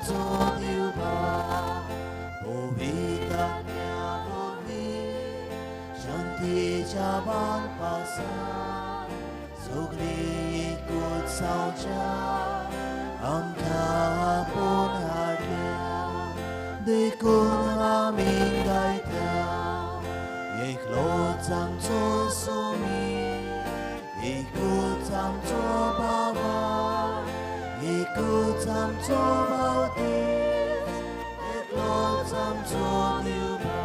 आमचो देवबा पवित्र आत्म्या वरवीं शांतीच्या बांदपासान सगळीं एकूच जावच्या आमकां आपोवन हाडल्या देखून आमी गायता एकलोच आमचो स्वामी एकूच आमचो बाबा एकूच आमचो बावतीस एकलोच आमचो देवबा.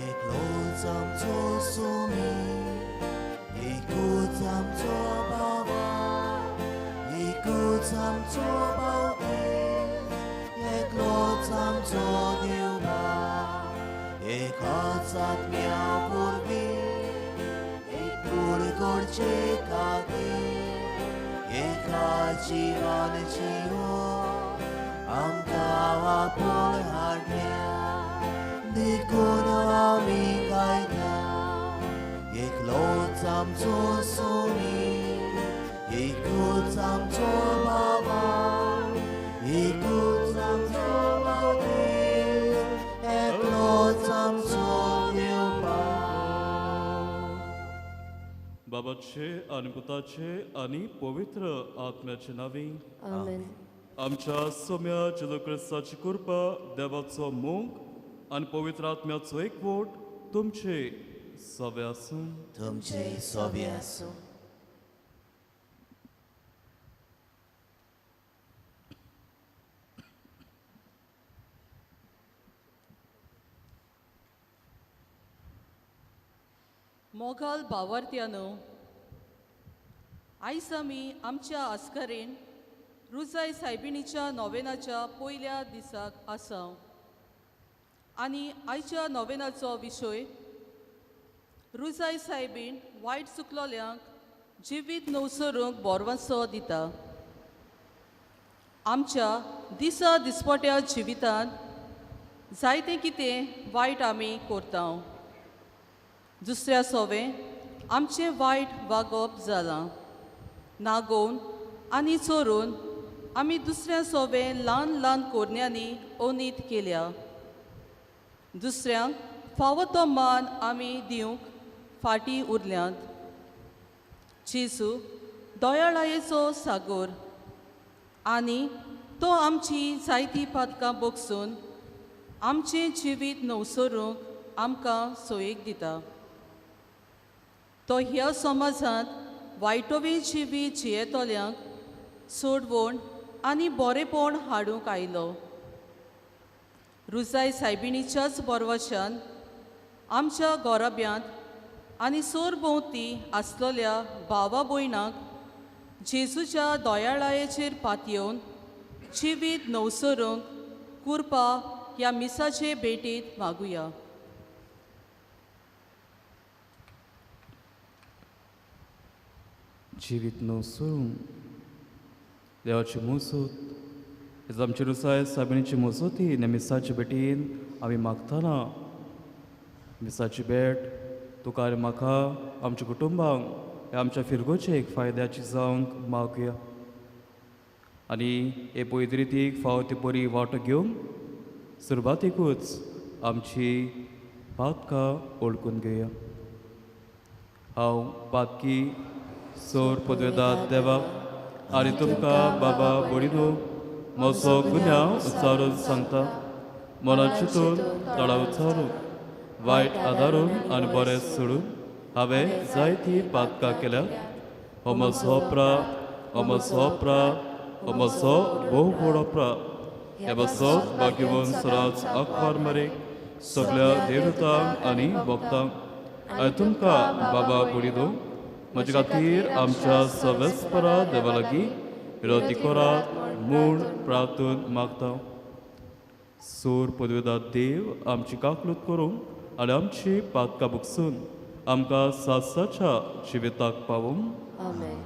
एकलोच आमचो स्वामी एकूच आमचो बाबा एकूच आमचो बावतीस एकलोच आमचो देवबा एकाच आत्म्या वरवीं एकूण करचे खातीर एका जिवान जिवन आमकां आपोवन हाडल्या देखून आमी गायता एकलोच आमचो स्वामी एकूच आमचो बाबा एकूच आमचो बावतीस एकलोच आमचो देवबा. बाबाचे आनी पुताचे आनी पवित्र आत्म्याचे नांवी आमेन. आमच्या सोम्या जेजू क्रिस्ताची कृपा देवाचो मोग आनी पवित्र आत्म्याचो एकवट तुमचे सवे आसूं. तुमचे सोबे आसूं. मोगाल बावर्त्यानो, आयज आमी आमच्या आस्करेन रुजाय सायबिणीच्या नोवेनाच्या पयल्या दिसाक आसा आनी आयच्या नोवेनाचो विशय रुजाय सायबीण वायट चुकलोल्यांक जिवीत नवसरूंक बोरवासो दिता. आमच्या दिसा दिसपट्या जिवितांत जायतें कितें वायट आमी करता. दुसऱ्या सोवें आमचें वायट वागप जालां. नागोवन आनी चोरून आमी दुसऱ्या सोवें ल्हान ल्हान कोरण्यांनी अनीत केल्या. दुसऱ्यांक फावो तो मान आमी दिवंक फाटीं उरल्यांत. जेजू दयाळायेचो सागोर आनी तो आमची जायतीं पातकां बगसून आमचें जिवीत नवसरूंक आमकां सोयेक दिता. तो ह्या समाजांत वायटोवी जिवीत जियेतल्यांक सोडवण आनी बरेपण हाडूंक आयलो. रुजाय सायबिणीच्याच बोरवाशान आमच्या गोराब्यांत आनी सोरभोंवती आसलेल्या भावा भयणांक जेजूच्या दयाळायेचेर पातयेवन जिवीत नवसरूंक कुरपा ह्या मिसाचे भेटींत मागुया. जिवीत नवसरूंक देवाची मोसोत आमची रुसाय सायबिणीची मोसोती मिसाचे भेटीन आमी मागतना मिसाची भेट तुका आनी म्हाका आमच्या कुटुंबांक हे आमच्या फिरगोचे एक फायद्याची जावंक मागुया आनी हे पवित्र रितीक फावो ती बरी वांटो घेवंक सुरवातेकूच आमची पातकां वळखून घेवया. हांव पातकी सोर पदवेदार देवा आनी तुमकां बाबा बोडिनो म्हजो गुन्यांव उच्चारून सांगता. मनात चिंतून तोंडा उच्चारून वायट आदारून आनी बरें सोडून हांवें जायतीं पातकां केल्या. हो म्हजो अपराध, हो म्हजो अपराध, हो म्हजो भोव व्हड अपराध. हे पासत भाग्यवंत सदांच अखबार मरेक सगळ्या देवतांक आनी भक्तांक आनी तुमकां बाबा बोडिनो म्हजे खातीर आमच्या सवेस्परा देवा लागीं विनवती करात म्हूण प्रार्थून मागता. सोर पदवेदार देव आमची काकलूत करूंक आनी आमची पातकां बुकसून आमकां सासाच्या जिविताक पावोवंक. आमेन.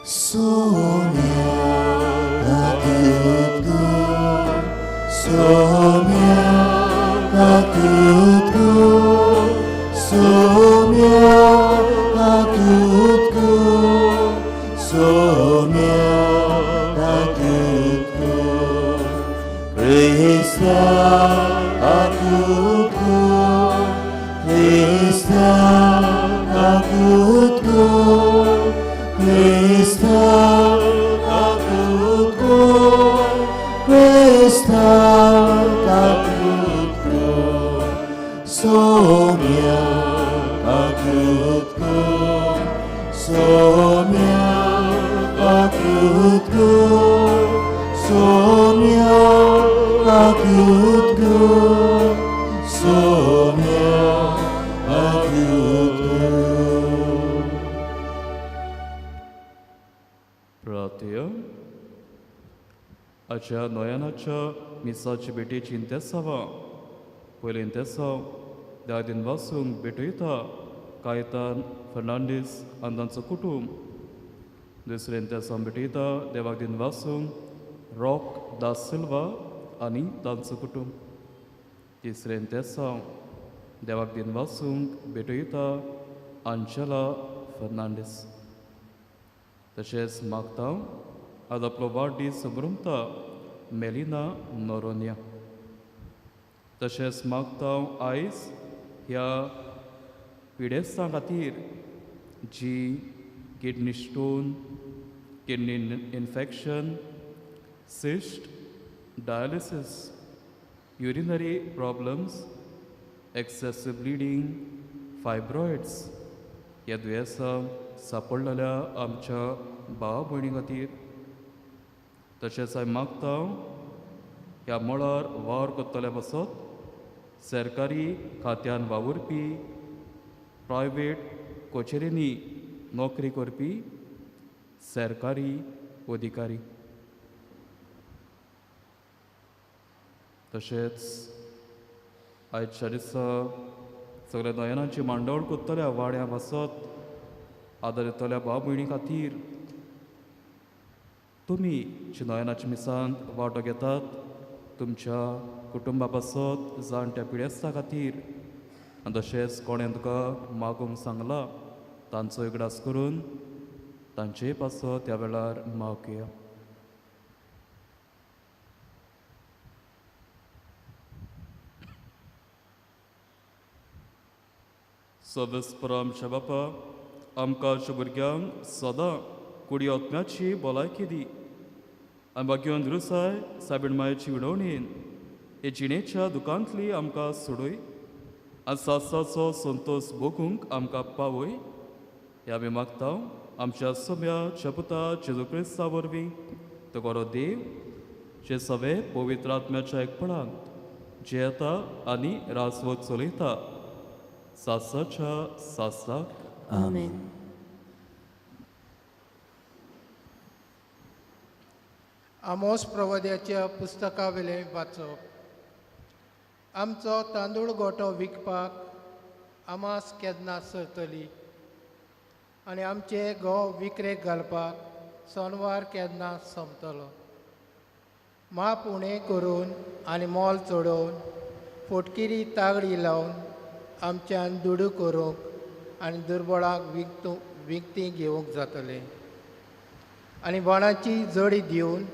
Sonia kakutku, Sonia kakutku, Sonia kakutku, Sonia kakutku, Krista kakutku, Krista kakutku, Krista kakutku, Krista kakutku, Sonia kakutku, Sonia kakutku, Sonia kakutku, Sonia kakutku. प्रार्थया. आजच्या नोयानाच्या मिसाची भेटीची इंतेसांवां पयलें इंतेसांव ह्या दिन वासूंक भेटयता कायतान फर्नांडीस आनी तांचो कुटूंब. दुसरें इंतेसांव भेटयता देवाक दिन वासूंक रॉक दा सिल्वा आनी तांचो कुटूंब. तिसरें इंतेसांव देवाक दिन वासूंक भेटयता आंजेला फर्नांडीस. तशेंच मागता आज आपलो वाडदीस समृमता मेलिना नोरोनिया. तशेंच मागता आयज ह्या पिडेस्तां खातीर जी kidney stone, kidney infection, cyst, dialysis, urinary problems, excessive bleeding, fibroids ह्या दुयेंसां सापडलेल्या आमच्या भाव भयणी खातीर. तशेंच हांव मागता ह्या मळार वावर करतल्या पासत सरकारी खात्यान वावुरपी, प्रायवेट कचेरींनी नोकरी करपी सरकारी अधिकारी. तशेंच आयच्या दिसा सगळ्या नयनाची मांडावळ करतल्या वाड्या पासत आदार दितल्या भाव भयणी खातीर तुमी जी नयनाच्या मिसांत वांटो घेतात तुमच्या कुटुंबा पासत, जाणट्या पिडेस्ता खातीर आनी तशेंच कोणें तुका मागूंक सांगलां तांचो उगडास करून तांचेय पासत त्या वेळार मागया. सदस्पर आमच्या बापा, आमकां आमच्या भुरग्यांक सदां कुडी आत्म्याची भलायकी दी आनी बागेवन रुसाय सायबीण मायेची विडवणेन हे जिणेच्या दुकांतली आमकां सोडय आनी सासाचो संतोश भोगूंक आमकां पावय. ह्या आमी मागता आमच्या सोम्या पुता जेजू क्रिस्ता वरवीं तो बरो देव जे सगळे पवित्र आत्म्याच्या एकपणांत जे येता आनी राजवत चलयता सासाच्या सासाक. आमेन. आमोस प्रवद्याच्या पुस्तकावेलें वाचप. आमचो तांदूळ गोटो विकपाक आमास केन्ना सरतली आनी आमचे घोव विकरेक घालपाक सोनवार केन्ना सोंपतलो. माप उणें करून आनी मोल चडोवन फोटकिरी तागडी लावन आमच्यान दुडू करूंक आनी दुर्बळांक विकती घेवंक जातलें आनी बाणाची जडी दिवन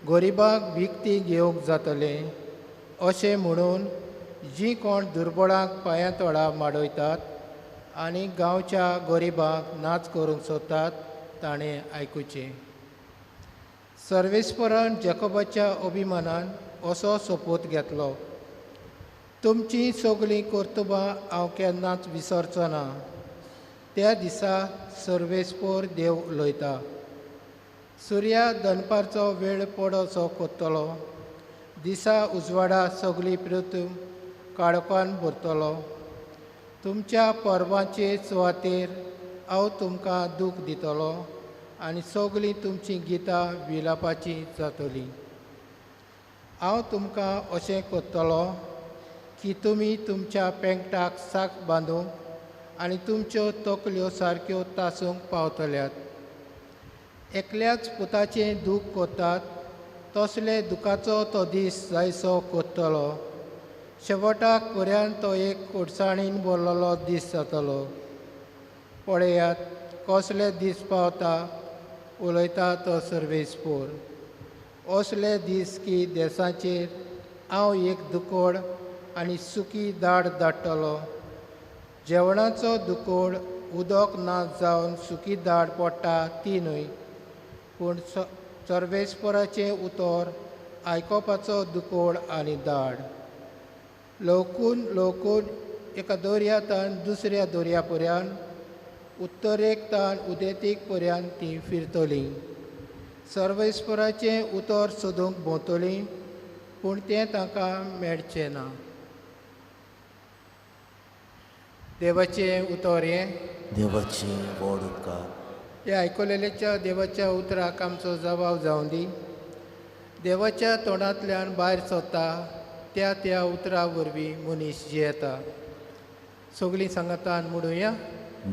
गरिबांक विकती घेवंक जातलें. अशें म्हणून जीं कोण दुर्बळांक पांयां तोडा माडयतात आनी गांवच्या गरिबांक नाच करूंक सोदतात ताणें आयकुचें. सर्वेस्परान जेकोबाच्या अभिमानान असो सोपूत घेतलो, तुमचीं सगळीं कर्तुबां हांव केन्नाच विसरचो ना. त्या दिसा सर्वेस्पर देव उलयता, सुर्या दनपारचो वेळ पडोसो कोत्तलो, दिसा उजवाडा सगळी पृथ्वी काळोखान भरतलो. तुमच्या परबांचे सुवातेर हांव तुमकां दूख दितलो आनी सगळीं तुमचीं गितां विलापाचीं जातलीं. हांव तुमकां अशें करतलो की तुमी तुमच्या पेंकटाक साक बांदूंक आनी तुमच्यो तकल्यो सारक्यो तासूंक पावतल्यात. एकल्याच पुताचें दूख कोतात तसले दुखाचो तो दीस जायसो कोत्तलो. शेवटाक पर्यान तो एक कोडसाणीन भरलेलो दीस जातलो. पळयात कसले दीस पावता उलयता तो सर्वेस्पोर. असले दीस की देसाचेर हांव एक दुकोड आनी सुकी दाड धाडटलो. जेवणाचो दुकोड उदक ना जावन सुकी दाड पडटा ती न्हय, पूण सर्वेस्पोराचें उतर आयकोपाचो दुकोड आनी दाड. लवकून लवकून एका दर्या तान दुसऱ्या दर्या पर्यान, उत्तरेक तान उदेंतीक पर्यान ती फिरतलीं. सर्वेस्पोराचें उतर सोदूंक भोंवतलीं, पूण तें तांकां मेळचें ना. देवाचें उतर हें. देवाचें व्हड उपकार. ह्या आयकलेल्याच्या देवाच्या उतराक आमचो जबाब जावं दी. देवाच्या तोंडांतल्यान भायर सरता त्या त्या उतरा वरवीं मनीस जियेता. सगळीं सांगातान म्हणुया.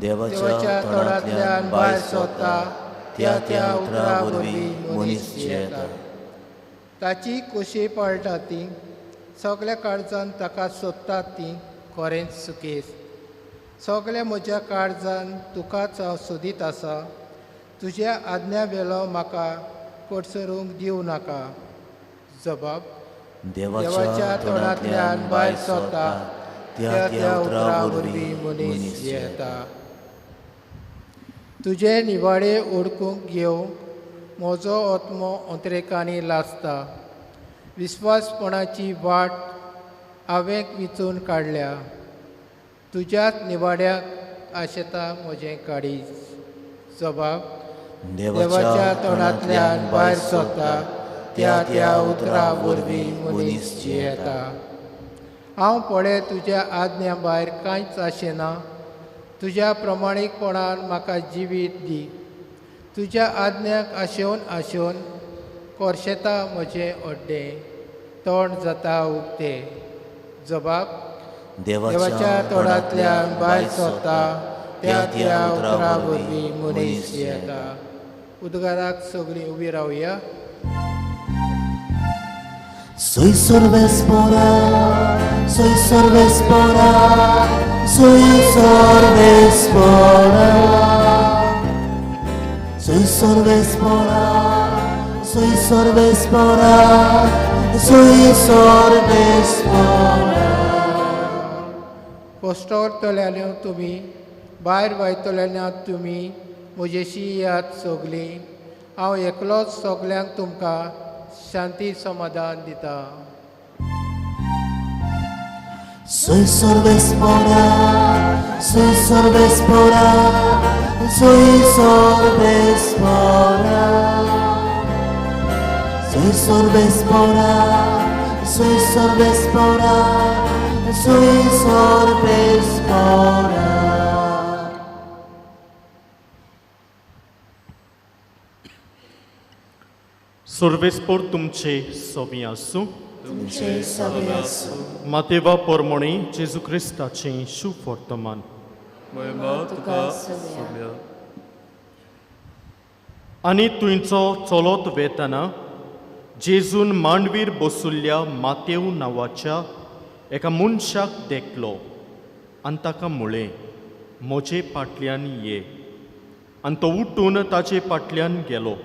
देवाच्या तोंडांतल्यान भायर सरता त्या त्या उतरा वरवीं मनीस जियेता. ताची कुशी पाळटा ती, सगल्या काळजान ताका सोदतात ती खरेंच सुकेस. सगल्या म्हज्या काळजान तुकाच हांव सोदीत आसा. तुज्या आज्ञा वेलो म्हाका कोडसरूंक दिवं नाका. जबाब. देवाच्या तोंडांतल्यान भायर सरता त्या त्या उतरा वरवीं मनीस जियेता. तुजे निवाडे ओडकूंक घेवंक म्हजो आत्मो अंतरेकांनी लासता. विस्वासपणाची वाट हांवें विंचून काडल्या. तुज्याच निवाड्याक आशेता म्हजें काळीज. जबाब. देवाच्या तोंडांतल्यान भायर सरता त्या त्या उतरा वरवीं मनीस जियेता. हांव पळय तुज्या आज्ञा भायर कांयच आशेना. तुज्या प्रमाणीकपणान म्हाका जिवीत दी. तुज्या आज्ञाक आशेवन आशेवन कोरशेता म्हजें अड्डें, तोंड जाता उक्तें. जबाब. देवाच्या तोंडांतल्यान भायर सरता त्या त्या उतरा वरवीं मनीस जियेता. उद्गाराक सगळीं उबी रावया. Soy sorvespora, soy sorvespora, soy sorvespora. Soy sorvespora, soy sorvespora, soy sorvespora. कोश्टवरतल्यान तुमी, भायर वयतल्यान तुमी म्हजेशी याद सगळीं. हांव एकलोच सगल्यांक तुमकां शांती समाधान दिता. Soy sorvespora, soy sorvespora, soy sorvespora. Soy sorvespora, soy sorvespora, soy sorvespora. सर्वेस्पोर तुमचे सोबी आसूं. तुमचे सोबी आसूं. मातेवा पोरमोणी जेजू क्रिस्ताचें शुभ वर्तमान. आनी तुंयचो चलत वेतना जेजून मांडवीर बसुल्ल्या मातेव नांवाच्या एका मनशाक देखलो आनी ताका म्हळें, म्हजे फाटल्यान ये. आनी तो उठून ताचे फाटल्यान गेलो.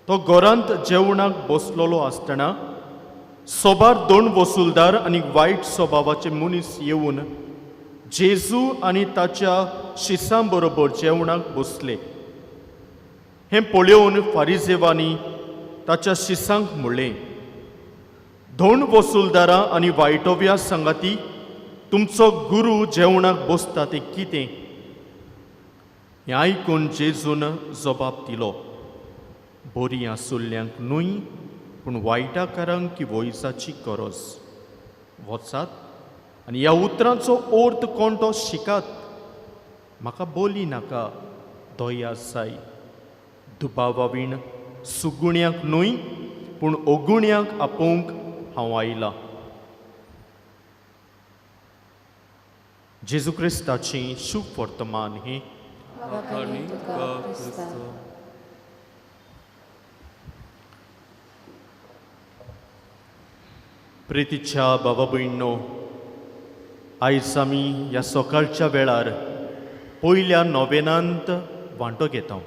तो घरांत जेवणाक बसलेलो आसतना सोबार दोन वसुलदार आनी वायट स्वभावाचे मनीस येवन जेजू आनी ताच्या शिसां बरोबर जेवणाक बसले. हें पळोवन फारिजेवांनी ताच्या शिसांक म्हणलें, दोन वसुलदारां आनी वायटोव्या सांगाती तुमचो गुरू जेवणाक बसता तें कितें? हें आयकून जेजून जबाब दिलो, बरीं आसुल्ल्यांक न्हय पूण वायटाकारांक की वयजाची गरज. वचात आनी ह्या उतरांचो अर्थ कोण तो शिकात. म्हाका बोली नाका दया जाय, दुबावावीण सुगुण्यांक न्हय पूण अगुण्यांक आपोवंक हांव आयलां. जेजू क्रिस्ताचें शुभ वर्तमान हें. प्रितीच्या बाबा भयणो, आयज आमी ह्या सकाळच्या वेळार पयल्या नोवेनांत वांटो घेता.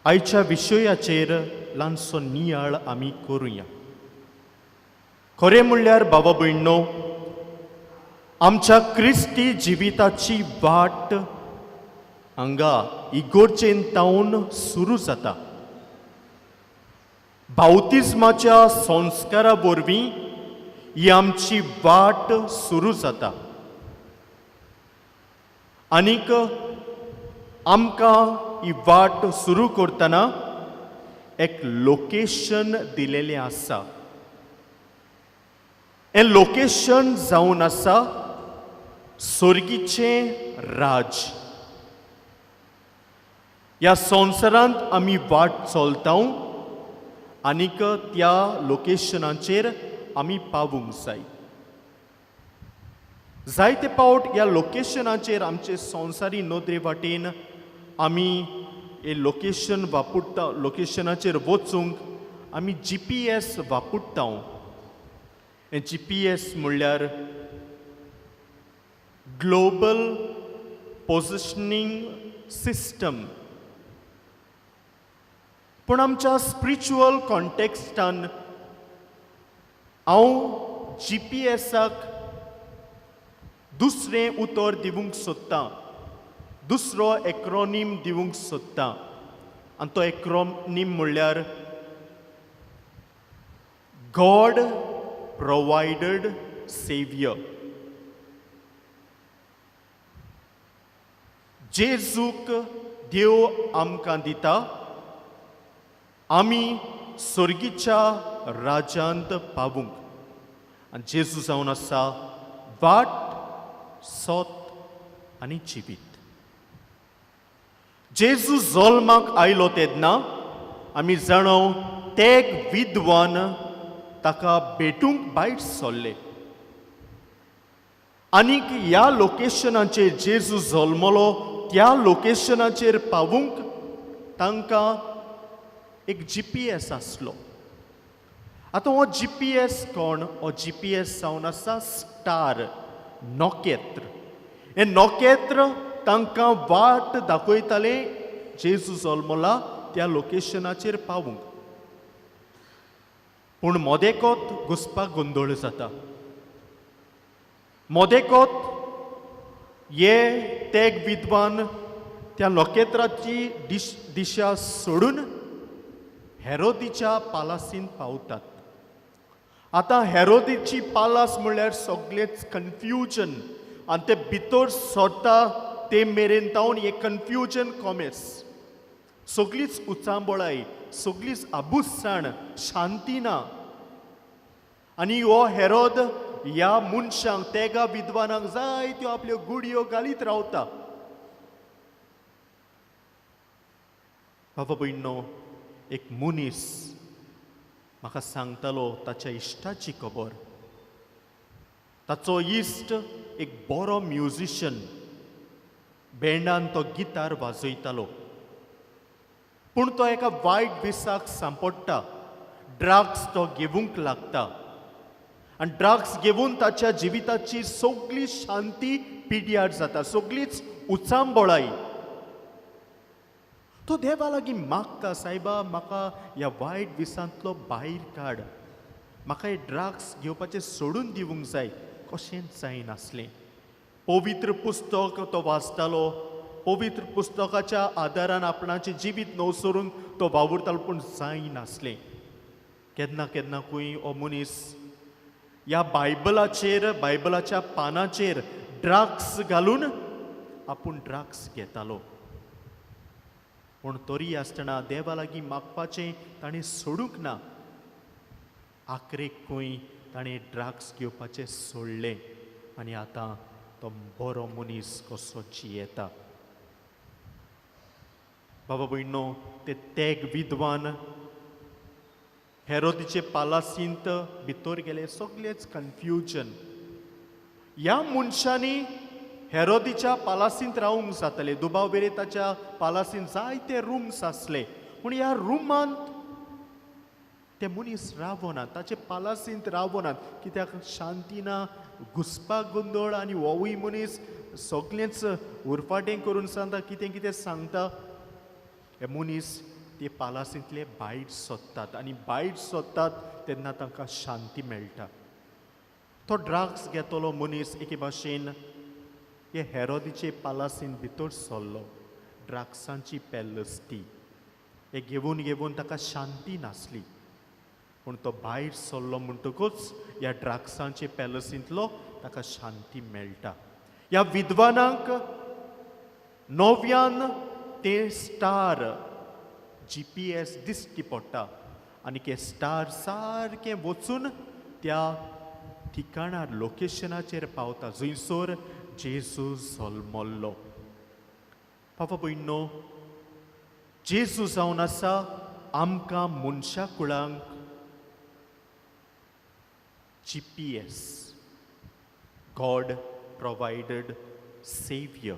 आयच्या विशयाचेर ल्हानसो नियाळ आमी करुया. खरें म्हणल्यार बाबा भयणो, आमच्या क्रिस्ती जिविताची वाट हांगा इगोर्जेन तावन सुरू जाता. बावतिज्माच्या संस्कारा वरवीं ही आमची वाट सुरू जाता आनीक आमकां ही वाट सुरू करतना एक लोकेशन दिलेलें आसा. हें लोकेशन जावन आसा सोर्गीचें राज. ह्या संवसारांत आमी वाट चलता आनीक त्या लोकेशनाचेर आमी पावूंक जाय. जायते पावट ह्या लोकेशनाचेर आमचे संवसारी नदरे वाटेन आमी हे लोकेशन वापरता, लोकेशनाचेर वचूंक आमी जी पी एस वापरता. हें जी पी एस म्हणल्यार ग्लोबल पोजिशनींग सिस्टम. पूण आमच्या स्पिरिच्युअल कॉन्टेक्स्टान हांव जी पी एसाक दुसरें उतर दिवंक सोदतां, दुसरो एक्रोनीम दिवंक सोदतां आनी तो एक्रोनीम म्हणल्यार गॉड प्रोवायडड सेवियर. जेजूक देव आमकां दिता, आमी सोर्गीच्या राज्यांत पावूंक. आनी जेजू जावन आसा वाट, सत आनी जिवीत. जेजू जल्माक आयलो तेन्ना आमी जाणो तेग विद्वान ताका भेटूंक भायर सरले आनीक ह्या लोकेशनाचेर जेजू जल्मलो त्या लोकेशनाचेर पावूंक तांकां एक जी पी एस आसलो. आतां हो जी पी एस कोण? हो जी पी एस जावन आसा स्टार, नखेत्र. हें नखेत्र तांकां वाट दाखयतालें जेजू जल्मला त्या लोकेशनाचेर पावूंक. पूण मोदेकोत घुसपाक गोंदळ जाता. मोदेकोत हे तेग विद्वान त्या नखेत्राची दिशा सोडून हेरोदीच्या पालासीन पावतात. आतां हेरोदीची पालास म्हणल्यार सगळेंच कन्फ्युजन आनी ते भितर सरता ते मेरेन तावन हे कन्फ्युजन कॉमेस, सगळीच उचांबळाय, सगळीच आबुजसाण, शांती ना. आनी हो हेरोद ह्या मनशांक तेगा विद्वानांक जायत्यो आपल्यो गुडयो घालीत रावता. बाबा भयणो, एक मनीस म्हाका सांगतालो ताच्या इश्टाची खबर. ताचो इश्ट एक बरो म्युजिशन, बँडान तो गिटार वाजयतालो. पूण तो एका वायट दिसाक सांपडटा, ड्रग्स तो घेवंक लागता आनी ड्रग्स घेवन ताच्या जिविताची सगळी शांती पिड्यार जाता, सगळीच उचांबळाय. तो देवा लागीं मागता, सायबा म्हाका ह्या वायट दिसांतलो भायर काड, म्हाका हे ड्रग्स घेवपाचें सोडून दिवंक जाय. कशेंच जायनासलें. पवित्र पुस्तक तो वाचतालो, पवित्र पुस्तकाच्या आदारान आपणाचें जिवीत नवसरून तो वावुरतालो, पूण जायनासलें. केन्ना केन्ना खंय हो मनीस ह्या बायबलाचेर, बायबलाच्या पानाचेर ड्रग्स घालून आपूण ड्रग्स घेतालो. पूण तरी आसतना देवा लागीं मागपाचें ताणें सोडूंक ना. आखरेक खंय ताणें ड्रग्स घेवपाचें सोडलें आनी आतां तो बरो मनीस कसो जियेता. बाबा भयणो, ते तेग विद्वान हेरोदीचे पालासींत भितर गेले, सगळेच कन्फ्युजन. ह्या मनशांनी हेरोदीच्या पालासींत रावूंक जाताले. दुबाव बेरेताच्या पालासींत जायते रुम्स आसले, पूण ह्या रुमांत ते मनीस रावनात, ताचे पालासींत रावनात, कित्याक शांती ना, घुसपाक गोंदळ आनी होवूय मनीस सगळेंच उरफाटें करून सांगता, कितें कितें सांगता. हे मनीस ते पालासींतले भायर सोदतात आनी भायर सोदतात तेन्ना तांकां शांती मेळटा. तो ड्रग्स घेतलो मनीस एके भाशेन हे हेरोदीचे पालासीन भितर सरलो. ड्रग्सांची पॅलस ती, हे घेवन घेवन ताका शांती नासली, पूण तो भायर सरलो म्हणटकूच ह्या ड्रग्सांचे पॅलसींतलो ताका शांती मेळटा. ह्या विद्वानांक नव्यान ते स्टार GPS दिश्टी पडटा आनी ते स्टार सारकें वचून त्या ठिकाणार लोकेशनाचेर पावता जंयसर जेजू जल्मल्लो. पापा भयणो, जेजू जावन आसा आमकां मनशा कुळांक GPS, God provided saviour.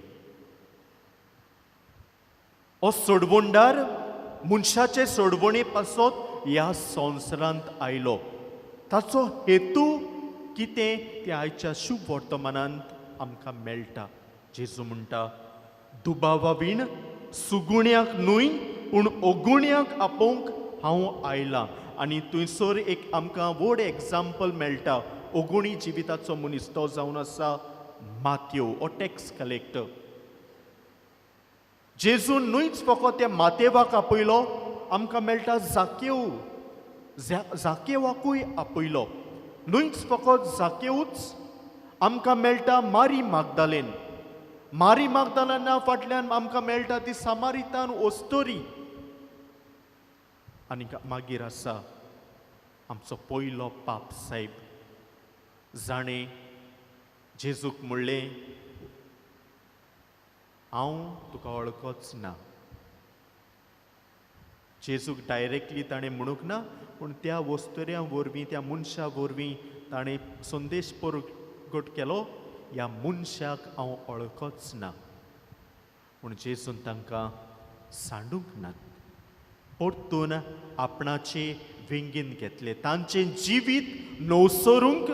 हो सोडवणदार मनशाचे सोडवणे पासत ह्या संवसारांत आयलो. ताचो हेतू कितें तें आयच्या शुभ वर्तमानांत आमकां मेळटा. जेजू म्हणटा, दुबावा वीण सुगुण्याक न्हय पूण अगुण्याक आपोवंक हांव आयलां. आनी थंयसर एक आमकां व्हड एग्जाम्पल मेळटा. अगुणी जिविताचो मनीस तो जावन आसा माथ्यो, हो टॅक्स कलेक्टर. जेजून न्हयच फकत त्या मातेवाक आपयलो, आमकां मेळटा जाकेव, जाकेवाकूय आपयलो. न्हयच फकत जाकेवूच, आमकां मेळटा मारी मागदालेन. मारी मागदालेना फाटल्यान आमकां मेळटा ती सामारितान ओस्तोरी. आनी मागीर आसा आमचो पयलो पाप साहेब, जाणें जेजूक म्हणलें, हांव तुका वळखोच ना. जेजूक डायरेक्टली ताणें म्हणूंक ना, पूण त्या वस्तुऱ्यां वरवीं, त्या मनशा वरवीं ताणें संदेश परगट केलो, ह्या मनशाक हांव वळखोच ना. पूण जेजून तांकां सांडूंक नात, परतून आपणाचे वेंगेन घेतले. तांचें जिवीत नवसरूंक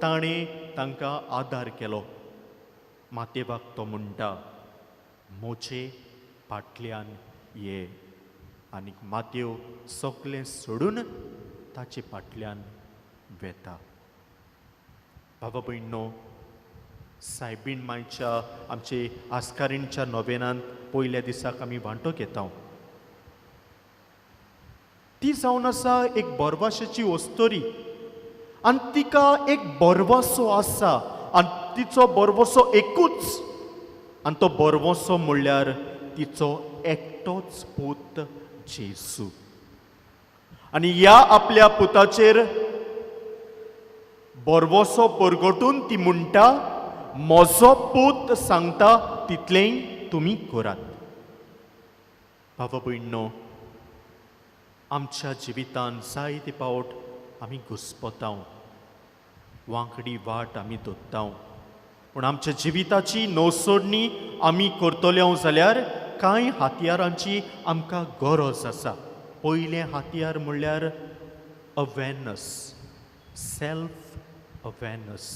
ताणें तांकां आदार केलो. मातेवाक तो म्हणटा, मोचे फाटल्यान ये. आनी मातेव सगळें सोडून ताचे फाटल्यान वेता. बाबा भयणो, सायबीण मायच्या आमचे आस्कारीणच्या नोवेनांत पयल्या दिसाक आमी वांटो घेता. ती जावन आसा एक बरवाशेची ओस्तोरी आनी तिका एक बरवासो आसा आनी तिचो बरवसो एकूच, आनी तो बरवसो म्हणल्यार तिचो एकटोच पूत जेजू. आनी ह्या आपल्या पुताचेर बरवसो परगटून ती म्हणटा, म्हजो पूत सांगता तितलेंय तुमी करात. बाबा भयणो, आमच्या जिवितान जायते पावट आमी घुस्पता, वांकडी वाट आमी दोत्ता, पूण आमच्या जिविताची नवसोडणी आमी करतले जाल्यार कांय हातयारांची आमकां गरज आसा. पयलें हातयार म्हणल्यार अवेरनस, सेल्फ अवेरनस.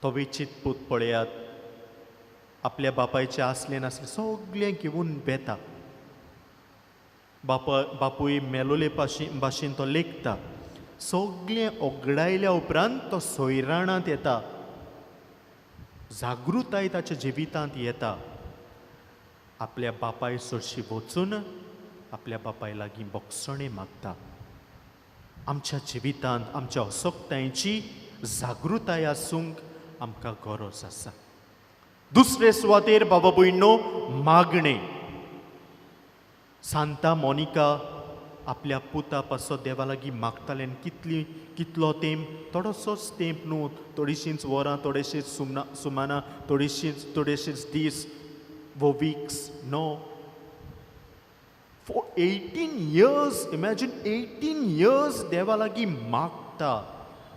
तो वेचीत पूत पळयात, आपल्या बापायचें आसलें नासलें सगळें घेवन वेता. बापूय मेलोले भाशेन तो लेखता. सगळें ओगडायल्या उपरांत तो सोयराणांत येता, जागृताय ताच्या जिवितांत येता. आपल्या बापाय सरशी वचून आपल्या बापाय लागीं बक्षणें मागता. आमच्या जिवितांत आमच्या असक्तायेची जागृताय आसूंक आमकां गरज आसा. दुसरे सुवातेर बाबा भयणो, मागणें. सांता मोनिका आपल्या पुता पासत देवा लागीं मागतालें. आनी कितलो तेंप, थोडोसोच तेंप न्हू, थोडीशींच वरां, थोडेशींच सुमानां, थोडेशींच दीस वो weeks, no, for 18 years. Imagine 18 years देवा लागीं मागता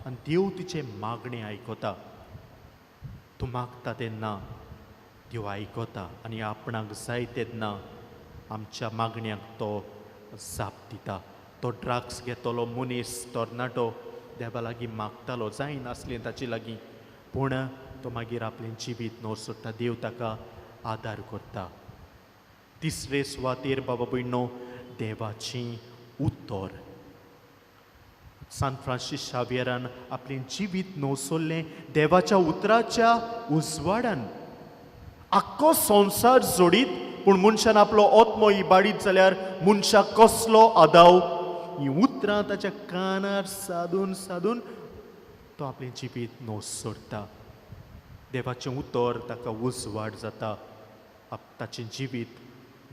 आनी देव तिचें मागणें आयकता. तूं मागता तेन्ना देव आयकता आनी आपणाक जाय तेन्ना आमच्या मागण्यांक तो जाप दिता. तो ड्रग्स घेतलो मनीस तरणाटो देवा लागीं मागतालो, जायनासलें ताचे लागीं, पूण तो मागीर आपलें जिवीत न्हव सोडटा, देव ताका आदार करता. तिसरे सुवातेर बाबा भयणो देवाचें उतर. सांत फ्रांसीस शावियरान आपलें जिवीत न्हव सोडलें देवाच्या उतराच्या उजवाडान. आख्खो संवसार जोडीत पूण मनशान आपलो आत्मो इबाडीत जाल्यार मनशाक कसलो आदाव. हीं उतरां ताच्या कानार सादून सादून तो आपलें जिवीत न्हव सोडटा. देवाचें उतर ताका उजवाड जाता ताचें जिवीत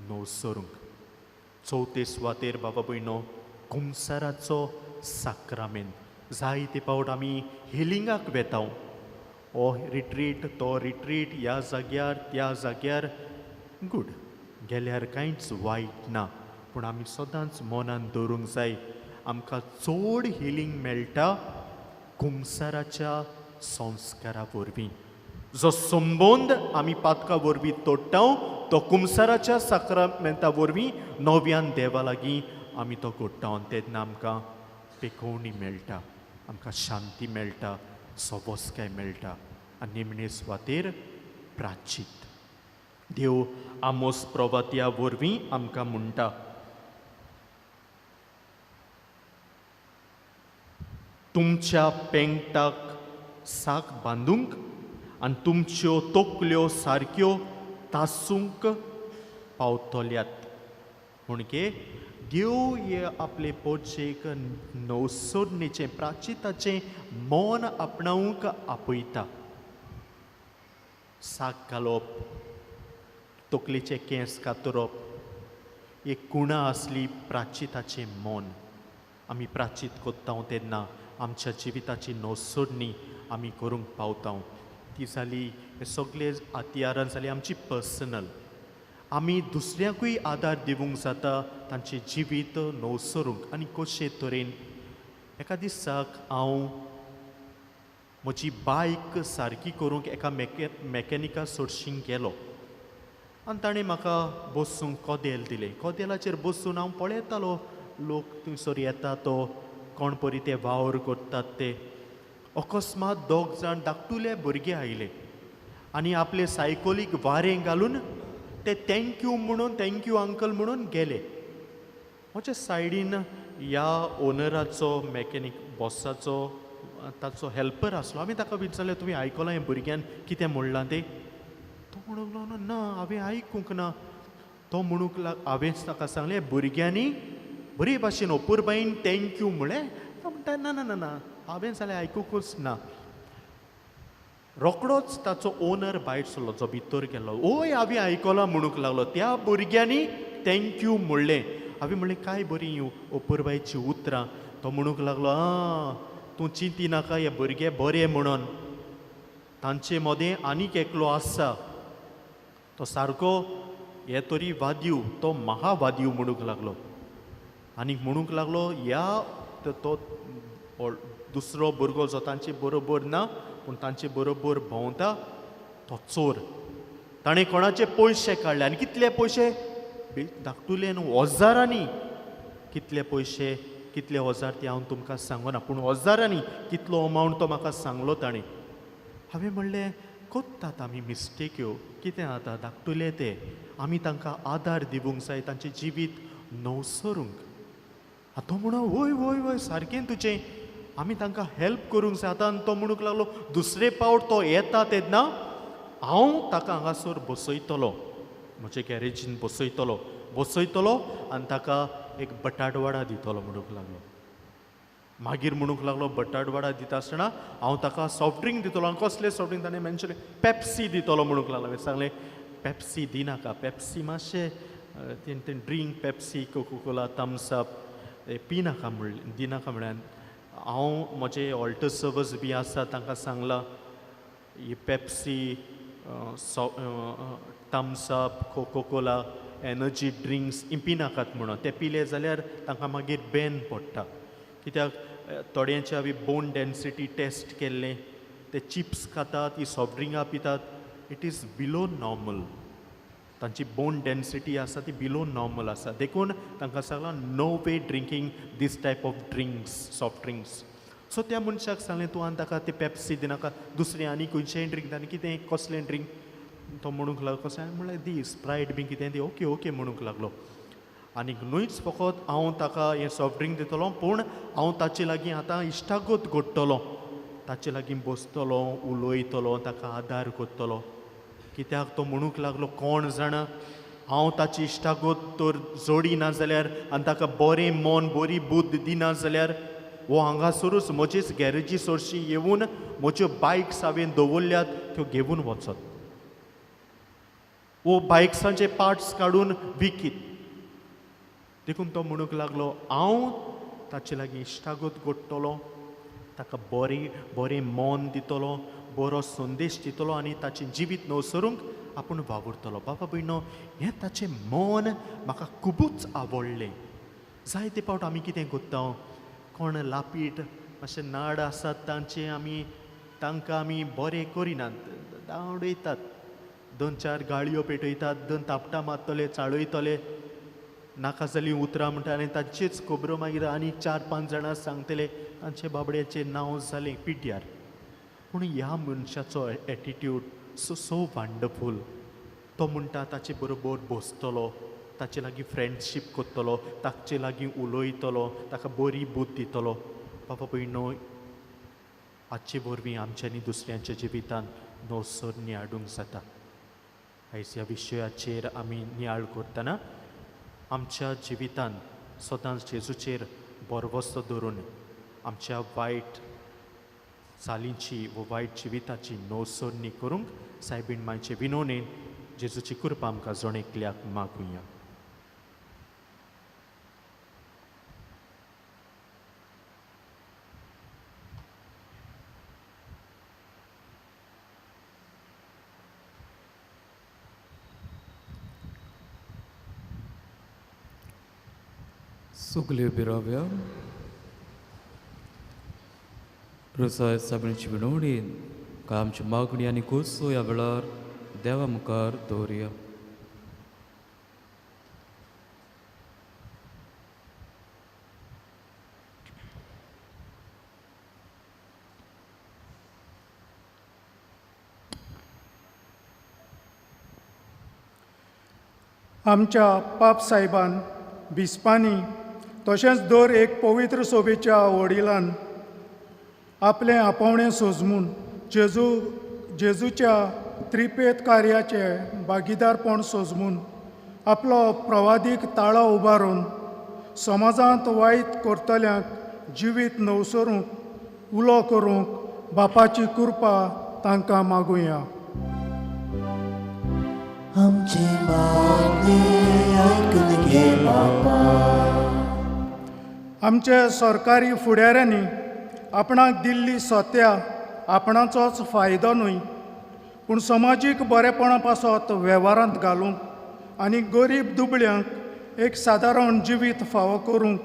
न्हव सरूंक. चवथे सुवातेर बाबा भयणो कुमसाराचो साक्रामेंत. जायते फावट आमी हिलिंगाक वेता, हो रिट्रीट तो रिट्रीट, ह्या जाग्यार त्या जाग्यार, गूड गेल्यार कांयच वायट ना, पूण आमी सदांच मनान दवरूंक जाय आमकां चड हिलींग मेळटा कुमसाराच्या संस्कारा वरवीं. जो संबंद आमी पातका वरवीं तोडटा तो कुमसाराच्या साक्रामेंता वरवीं नव्यान देवा लागीं आमी तो घडटा आनी तेन्ना आमकां पेकोवणी मेळटा, आमकां शांती मेळटा, सोबोसकाय मेळटा. आनी निमणे सुवातेर प्राचीत. देव आमोस प्रवात्या वरवीं आमकां म्हणटा, तुमच्या पेंगटाक साक बांदूंक आनी तुमच्यो तकल्यो सारक्यो तासूंक पावतल्यात. म्हणगे देव हे आपले पोटशेक नवसोडणेचें प्राचिताचें मन आपणावंक आपयता. साक घालप, तकलेचे केंस कातरप, एक कुणा आसली प्राचिताचें मन. आमी प्राचीत कोत्ता तेन्ना आमच्या जिविताची नवसोडणी आमी करूंक पावता. ती जाली हे सगळे हत्यारां जाली आमची पर्सनल. आमी दुसऱ्यांकूय आदार दिवंक जाता तांचें जिवीत नवसरूंक. आनी कशे तरेन एका दिसाक हांव म्हजी बायक सारकी करूंक एका मॅकॅनिका सोडशींक गेलो आनी ताणें म्हाका बसूंक कदेल दिलें. कदेलाचेर बसून हांव पळयतालो लोक थंयसर येता तो कोण परी ते वावर करतात ते. अकस्मात दोग जाण धाकटुले भुरगे आयले आनी आपले सायकलीक वारें घालून ते thank you म्हणून, thank you uncle म्हणून गेले. म्हज्या सायडीन ह्या ओनराचो मॅकॅनीक बॉसाचो ताचो हेल्पर आसलो. हांवें ताका विचारलें, तुवें आयकलां हें भुरग्यान कितें म्हणलां तें? तो म्हणूंक लागलो, ना हांवें आयकूंक ना. तो म्हणूंक लाग, हांवें ताका सांगलें भुरग्यांनी बरे भाशेन अपुरबायेन thank you म्हळें. तो म्हणटा, ना ना ना ना, हांवें जाल्यार आयकुकूच ना. रोकडोच ताचो ओनर भायर सरलो, जो भितर गेलो. ओय हांवें आयकलां म्हणूंक लागलो, त्या भुरग्यांनी thank you म्हणलें. हांवें म्हणलें काय बरी अपुरबायेचीं उतरां. तो म्हणूंक लागलो, आं तूं चिंती नाका, हे भुरगे बरे म्हणून, तांचे मदें आनीक एकलो आसा तो सारको हे तरी वाद्यू, तो महावाद्यू म्हणूंक लागलो. आनीक म्हणूंक लागलो ह्या तो दुसरो भुरगो जो तांचे बरोबर ना पूण तांचे बरोबर भोंवता तो चोर. ताणें कोणाचे पयशे काडले आनी कितले पयशे धाकटुले न्हू, हजारांनी. कितले पयशे, कितले हजार ते हांव तुमकां सांगना, पूण हजारांनी कितलो अमावंट तो म्हाका सांगलो ताणें. हांवें म्हणलें कोत्तात आमी मिस्टेक्यो, कितें आतां धाकटुले ते, आमी तांकां आदार दिवंक जाय तांचें जिवीत नवसरूंक. तो म्हणो वय वय वय सारकें तुजें, आमी तांकां हेल्प करूंक जाय. आतां तो म्हणूंक लागलो दुसरे पावट तो येता तेन्ना हांव ताका हांगासर बसयतलो, म्हजे गॅरेजीन बसयतलो बसयतलो आनी ताका एक बटाटवाडा दितलो म्हणूंक लागलो. मागीर म्हणूंक लागलो बटाटवाडा दिता आसतना हांव ताका सॉफ्ट ड्रिंक दितलो. आनी कसले सॉफ्ट ड्रिंक ताणें मेन्शन, पेप्सी दितलो म्हणूंक लागलो. हांवें सांगलें पेप्सी दिनाका, पेप्सी मातशें तें drink, Pepsi, Coca Cola, Thums Up Pinaka म्हणलें, दिनाका म्हळ्यार हांव म्हजे ऑल्टर सर्वस बी आसा तांकां सांगलां ही Pepsi, Thums Up, Coca Cola, energy drinks ही पिनाकात म्हणून. ते पिले जाल्यार तांकां मागीर बॅन पडटा, कित्याक थोड्यांचे हांवें बोन डेन्सिटी टेस्ट केल्लें, ते चिप्स खातात, ही सॉफ्ट ड्रिंकां पितात, it is below normal. तांची बोन डेन्सिटी आसा ती बिलो नॉर्मल आसा, देखून तांकां सांगलां no way drinking this type of drinks, soft drinks. So त्या मनशाक सांगलें तूं आनी ताका ते पेप्सी दिनाका, दुसरें आनी खंयचेंय ड्रिंक आनी कितें कसलें ड्रिंक. तो म्हणूंक लागलो कशें, हांवें म्हणलें दी स्प्रायट बी कितें दी, ओके ओके म्हणूंक लागलो. आनीक न्हूच फकत हांव ताका हें सॉफ्ट ड्रिंक दितलो, पूण हांव ताचे लागीं आतां इश्टागत घडटलो, ताचे लागीं बसतलो, उलयतलो, ताका आदार करतलो. कित्याक तो म्हणूंक लागलो कोण जाणा हांव ताची इश्टागत तर जोडी ना जाल्यार आनी ताका बरें मन बरी बुद्द दिना जाल्यार वो हांगासरूच म्हजेच गॅरेजी सरशी येवन म्हज्यो बायक्स हांवें दवरल्यात त्यो घेवन वचत, वो बायक्सांचे पार्ट्स काडून विकीत. देखून तो म्हणूंक लागलो हांव ताचे लागीं इश्टागत घडटलो, ताका बरें बरें मन दितलो, बरो संदेश दितलो आनी ताचें जिवीत नवसरूंक आपूण वावुरतलो. बाबा भयणो, हें ताचें मन म्हाका खुबूच आवडलें. जायते फावट आमी कितें करता, कोण लापीट मातशें नाड आसात तांचे आमी तांकां आमी बरें करिनात, धांवडयतात, दोन चार गाळयो पेटयतात, दोन थापटां मारतले, चाळयतले, नाका जालीं उतरां म्हणटा आनी तांचेच खबरो मागीर आनी 4-5 जाणां सांगतले, तांचे बाबड्याचें नांव जालें पिड्ड्यार. पूण ह्या मनशाचो एटिट्यूड सो सो वंडरफूल. तो म्हणटा ताचे बरोबर बसतलो, ताचे लागीं फ्रेंडशीप करतलो, ताचे लागीं उलयतलो, ताका बरी बुद्द दितलो. बाबा भयणो, हाचे वरवीं आमच्यांनी दुसऱ्यांच्या जिवितांत नवसरणी हाडूंक जाता. आयज ह्या विशयाचेर आमी नियाळ करतना आमच्या जिवितांत सदांच जेजूचेर भरवसो धरून आमच्या वायट चालींची वो वायट जिविताची नवसरणी करूंक सायबीण मायचे विनोणेन जेजूची कृपा आमकां जण एकल्याक मागुया. सगल्यो बिराव्या रोसाय साबणीची विनवणीन काय आमची मागणी आनी खोसो ह्या वेळार देवा मुखार दवरुया. आमच्या पाप साहेबान बिस्पांनी तशेंच दर एक पवित्र सोबेच्या वडिलान आपलें आपोवणें सोजमून जेजूच्या त्रिपेत कार्याचे भागीदारपण सोजमून आपलो प्रवादीक ताळो उबारून समाजांत वायट करतल्यांक जिवीत नवसरूंक उलो करूंक बापाची कृपा तांकां मागुया. आमची मागणी आयकून घे बापा. आमचे सरकारी फुडाऱ्यांनी आपणाक दिल्ली सत्या आपणाचोच फायदो न्हय पूण समाजीक बरेपणा पासत वेव्हारांत घालूंक आनी गरीब दुबळ्यांक एक सादारण जिवीत फावो करूंक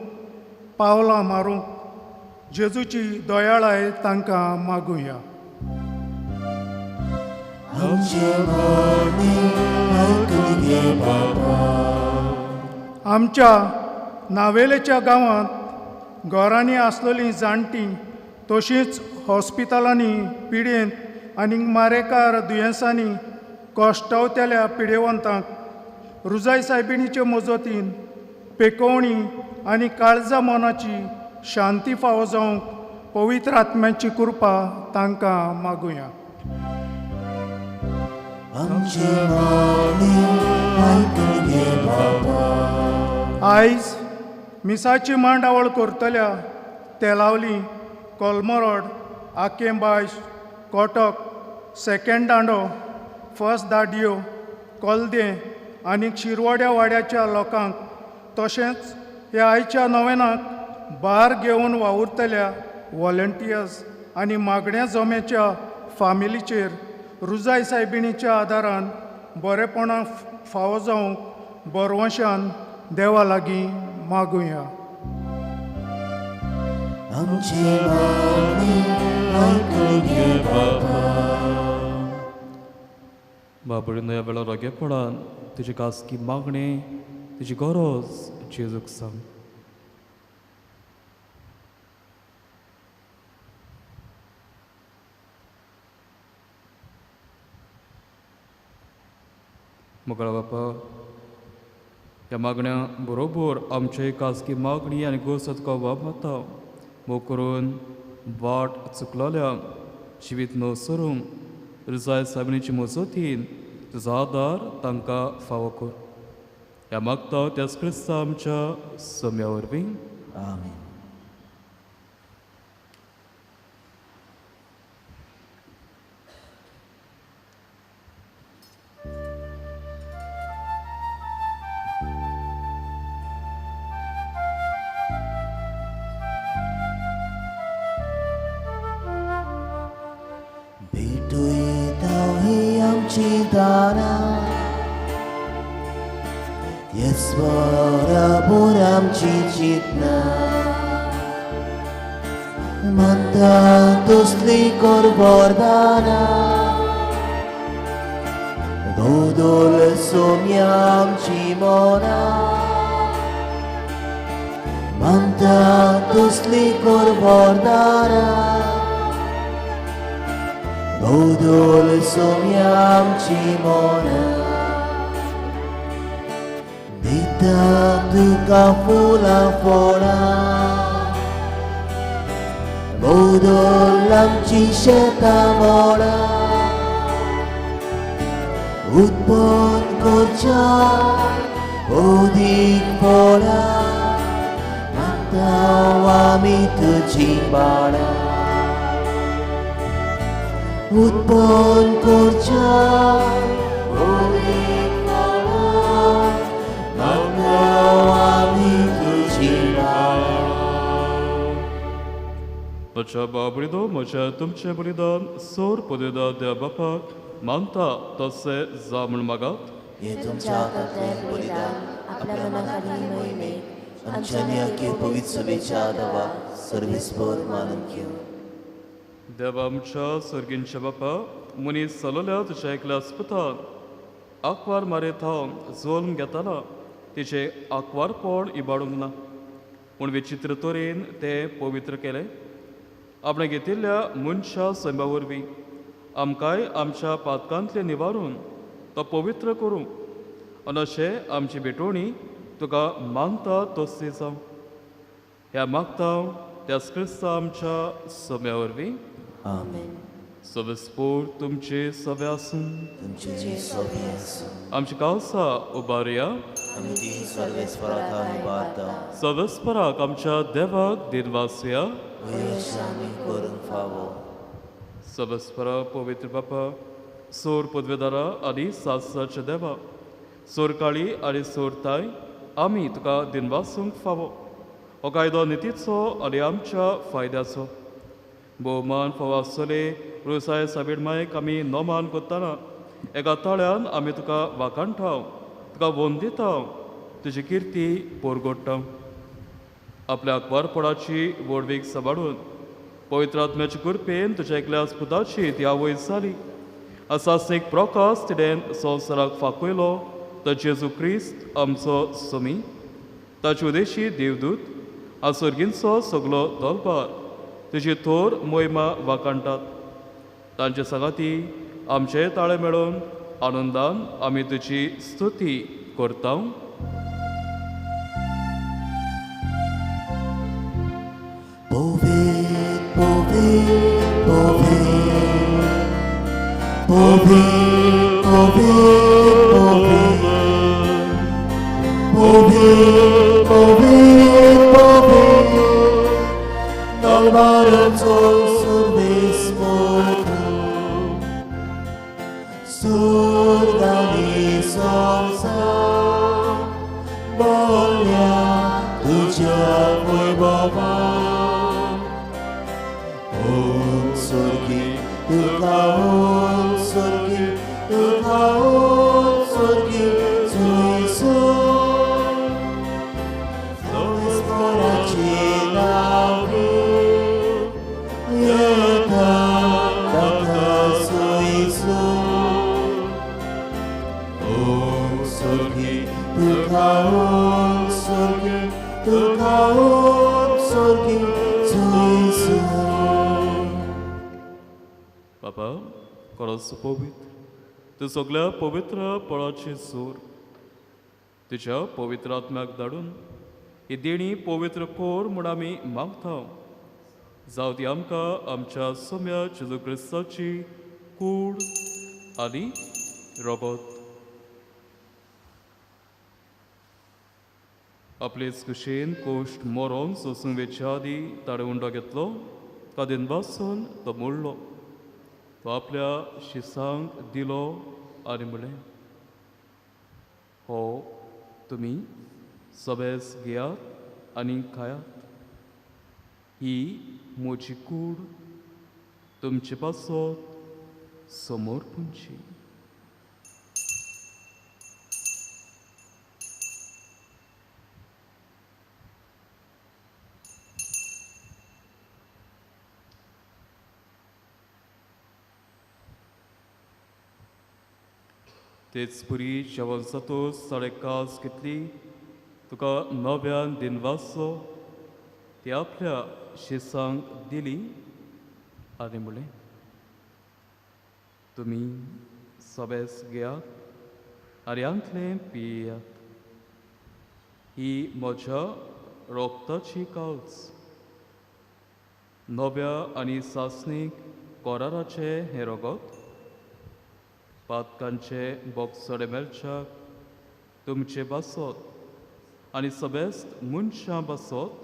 पावलां मारूंक जेजूची दयाळाय तांकां मागुया. आमच्या नावेलेच्या गांवांत घरांनी आसलेलीं जाणटीं तशींच हॉस्पिटलांनी पिडेंत आनी मारेकार दुयेंसांनी कश्टवतल्या पिडेवंतांक रुजाय सायबिणीचे मजतीन पेकोवणी आनी काळजा मनाची शांती फावो जावंक पवित्र आत्म्याची कृपा तांकां मागुया. आयज मिसाची मांडावळ करतल्या तेलावली, कोलमरोड, आकेंबायश, कोटक, सेकंड दांडो, फर्स्ट दाडियो, कोलदें आनी शिरवड्या वाड्याच्या लोकांक तशेंच ह्या आयच्या नवेनाक भार घेवन वावुरतल्या वॉलंटियर्स आनी मागण्या जमेच्या फामिलीचेर रुजाय सायबिणीच्या आदारान बरेपणां फावो जावंक बरवंशान देवा लागीं मागुया. बाबडीन ह्या वेळार रोगेपणान तुजी खासगी मागणी, तुजी गरज जेजूक सांग. मोगाळ बापा, ह्या मागण्या बरोबर आमचे खासगी मागणी आनी गरज तुका वापरता मोग करून वाट चुकलोल्या जिवीत न सरूंक रुजाय साबणीची मजतीन तुजो आदार तांकां फावो कर. ह्या मागता त्याच क्रिस्ता आमच्या सम्या वरवीं. आमेन. आमची चिंतना म्हणटा तसली कर वरदाना दोदोल सोम्या आमची मना म्हणटा तसली कर वरदाना दोदोल सोम्या आमची मना दिता तुका फुलां फळां बोदोल आमची शेतां मळां उत्पन्न करच्या अदीक फळां मागता आमी तुजी बाळां उत्पन्न करच्या अदीक फळां मागता आमी तुजी बाळां. म्हज्या बाबडीदो म्हज्या तुमचें बलिदान सोर पदवेदार देवा बापाक मानता तशें जा म्हूण मागात. हे तुमच्या हातांतलें बलिदान आपल्या मनाखाली मोहिमेक आमच्या अख्खे पवित्र सभेच्या देवाक सर्वेस्पर मानून घेवं. देवा आमच्या सर्गींच्या बापा, मनीस चलवल्या तुज्या एकल्या आस्पतान आंकवार मारयत हांव जल्म घेताना तिचें आंकवारपण इबाडूंक ना, पूण विचित्र तरेन तें पवित्र केलें. आपणें घेतिल्ल्या मनशा सैमा वरवीं आमकांय आमच्या पातकांतलें निवारून तो पवित्र करूं आनी अशें आमची भेटवणी तुका मानता तसली जावं. ह्या मागता त्याच क्रिस्ता आमच्या सम्या वरवीं. आमेन. सवेस्पोर तुमचे सवे आसूं. तुमचे सवे आसूं. आमची कावसा उबारया. आमी ती सर्वेस्पराक उबारता. सवेस्पराक आमच्या देवाक दिनवासया. आमी करूंक फावो. सवेस्परा पवित्र बापा, सोर पदवेदारा आनी सासराच्या देवा, सोरकाळी आनी सोरताय आमी तुका दिनवासूंक फावो. हो कायदो नितीचो आनी आमच्या फायद्याचो भोवमान फावो आसतले. रोसाय साबीड मायक आमी नोमान करतना एका ताळ्यान आमी तुका वाखाणटाव, तुका वंदिता, तुजी किर्ती पोरगोडटा. आपल्या आंकवारपणाची व्हडवीक सांबाळून पवित्र आत्म्याचे कृपेन तुज्या एकल्या पुताची ती आवय जाली. असासनीक प्रकाश तिणें संवसाराक फांकयलो तो जेजू क्रिस्त आमचो समी. ताचे उदेशी देवदूत आसोर्गींचो सगलो दलबार तुजी थोर मोहिमा वाखाणटात. तांचे सांगाती आमचे ताळे मेळोवन आनंदान आमी तुजी स्तुती करता. उत्सर्गी तुका उत्सर्गी तुका उत्सर्गी जेजू. बाबा खरोच पवित्र तूं सगल्या पवित्र पळाची सूर तुज्या पवित्र आत्म्याक धाडून ही देणी पवित्र कोर म्हूण आमी मागता. जावं ती आमकां आमच्या सोम्या जेजू क्रिस्ताची कूड आनी रगत. आपलेच कुशेन कोश्ट मरोन सोसूंक वेच्या आदीं ताणें उंडो घेतलो, कादीन बासून तो मोडलो, तो आपल्या शिसांक दिलो आनी म्हणलें, हो तुमी सगळेच घेयात आनी खायात, ही म्हजी कूड तुमचे पासत समर्पूंची. तेच पुरी जेवण जातूच ताणें कास घेतली, तुका नव्यान दिनवासचो ती आपल्या शिसांक दिली आनी म्हणलें, तुमी सगळेच घेयात आनी हांतलें पियात, ही म्हज्या रोगताची काल्स, नव्या आनी सासणीक कराराचें हें रगत, पातकांचे बोगसडे मेळच्याक तुमचे बासत आनी सबेस्त मनशां बासत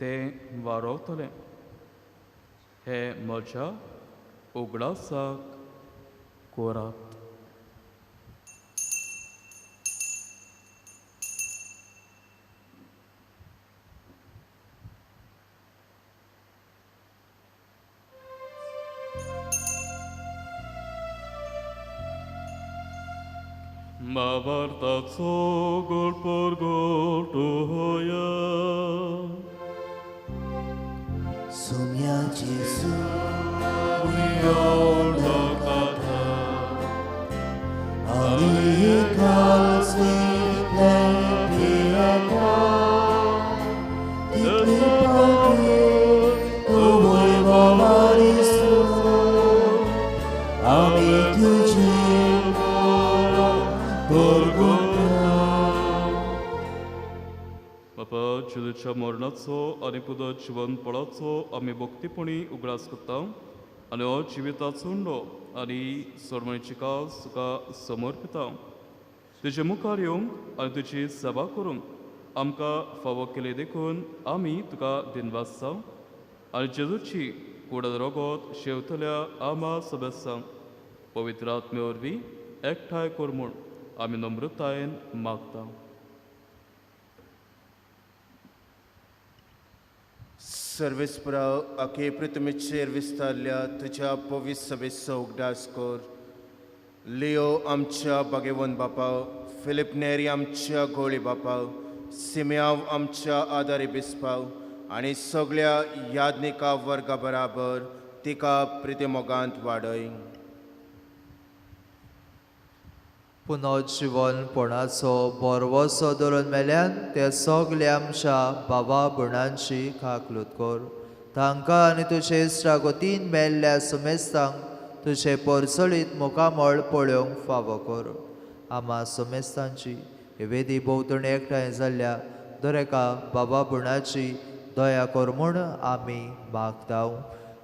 तें वारवतलें. हें म्हज्या उगडासाक कोरात. मावार्ताचो गोड परगट होया सोम्या जेजू कथा आनी आमी तुझे बापा, जेजूच्या मरणाचो आनी पुदो जिवनपणाचो आमी भक्तीपणी उगडास करता आनी हो जिविताचो उंडो आनी सोडमणीची कास तुका समर्पिता. तुजे मुखार येवंक आनी तुजी सेवा करूंक आमकां फावो केली देखून आमी तुका दिनवासता आनी जेजूची कुडत रगत शेवतल्या आमा सदस्यांक पवित्र आत्मे वरवीं एकठांय कर म्हूण आमी नम्रतायेन मागता. सर्वेस्परा आखे पृथ्वीचेर विस्तारल्या तुज्या पवित्र सभेचो उगडास कर. लियो आमच्या भागेवन बापा, फिलीप नेरी आमच्या गोळी बापा, सिम्याव आमच्या आदारी बिस्पाव आनी सगळ्या याज्ञिका वर्गा बराबर तिका प्रितीमोगांत वाडय. पुनर्जिवनपणाचो भरवसो धरून मेल्यान ते सगळे आमच्या बाबा भयणांची काकलूत कर. तांकां आनी तुजे इश्टागतीन मेल्ल्या समेस्तांक तुजें परसळीत मुखामळ पळोवंक फावो कर. आमा समेस्तांची हे वेदी भोंवतणी एकठांय जाल्ल्या दरेका बाबा भयणाची दया कर म्हूण आमी मागता.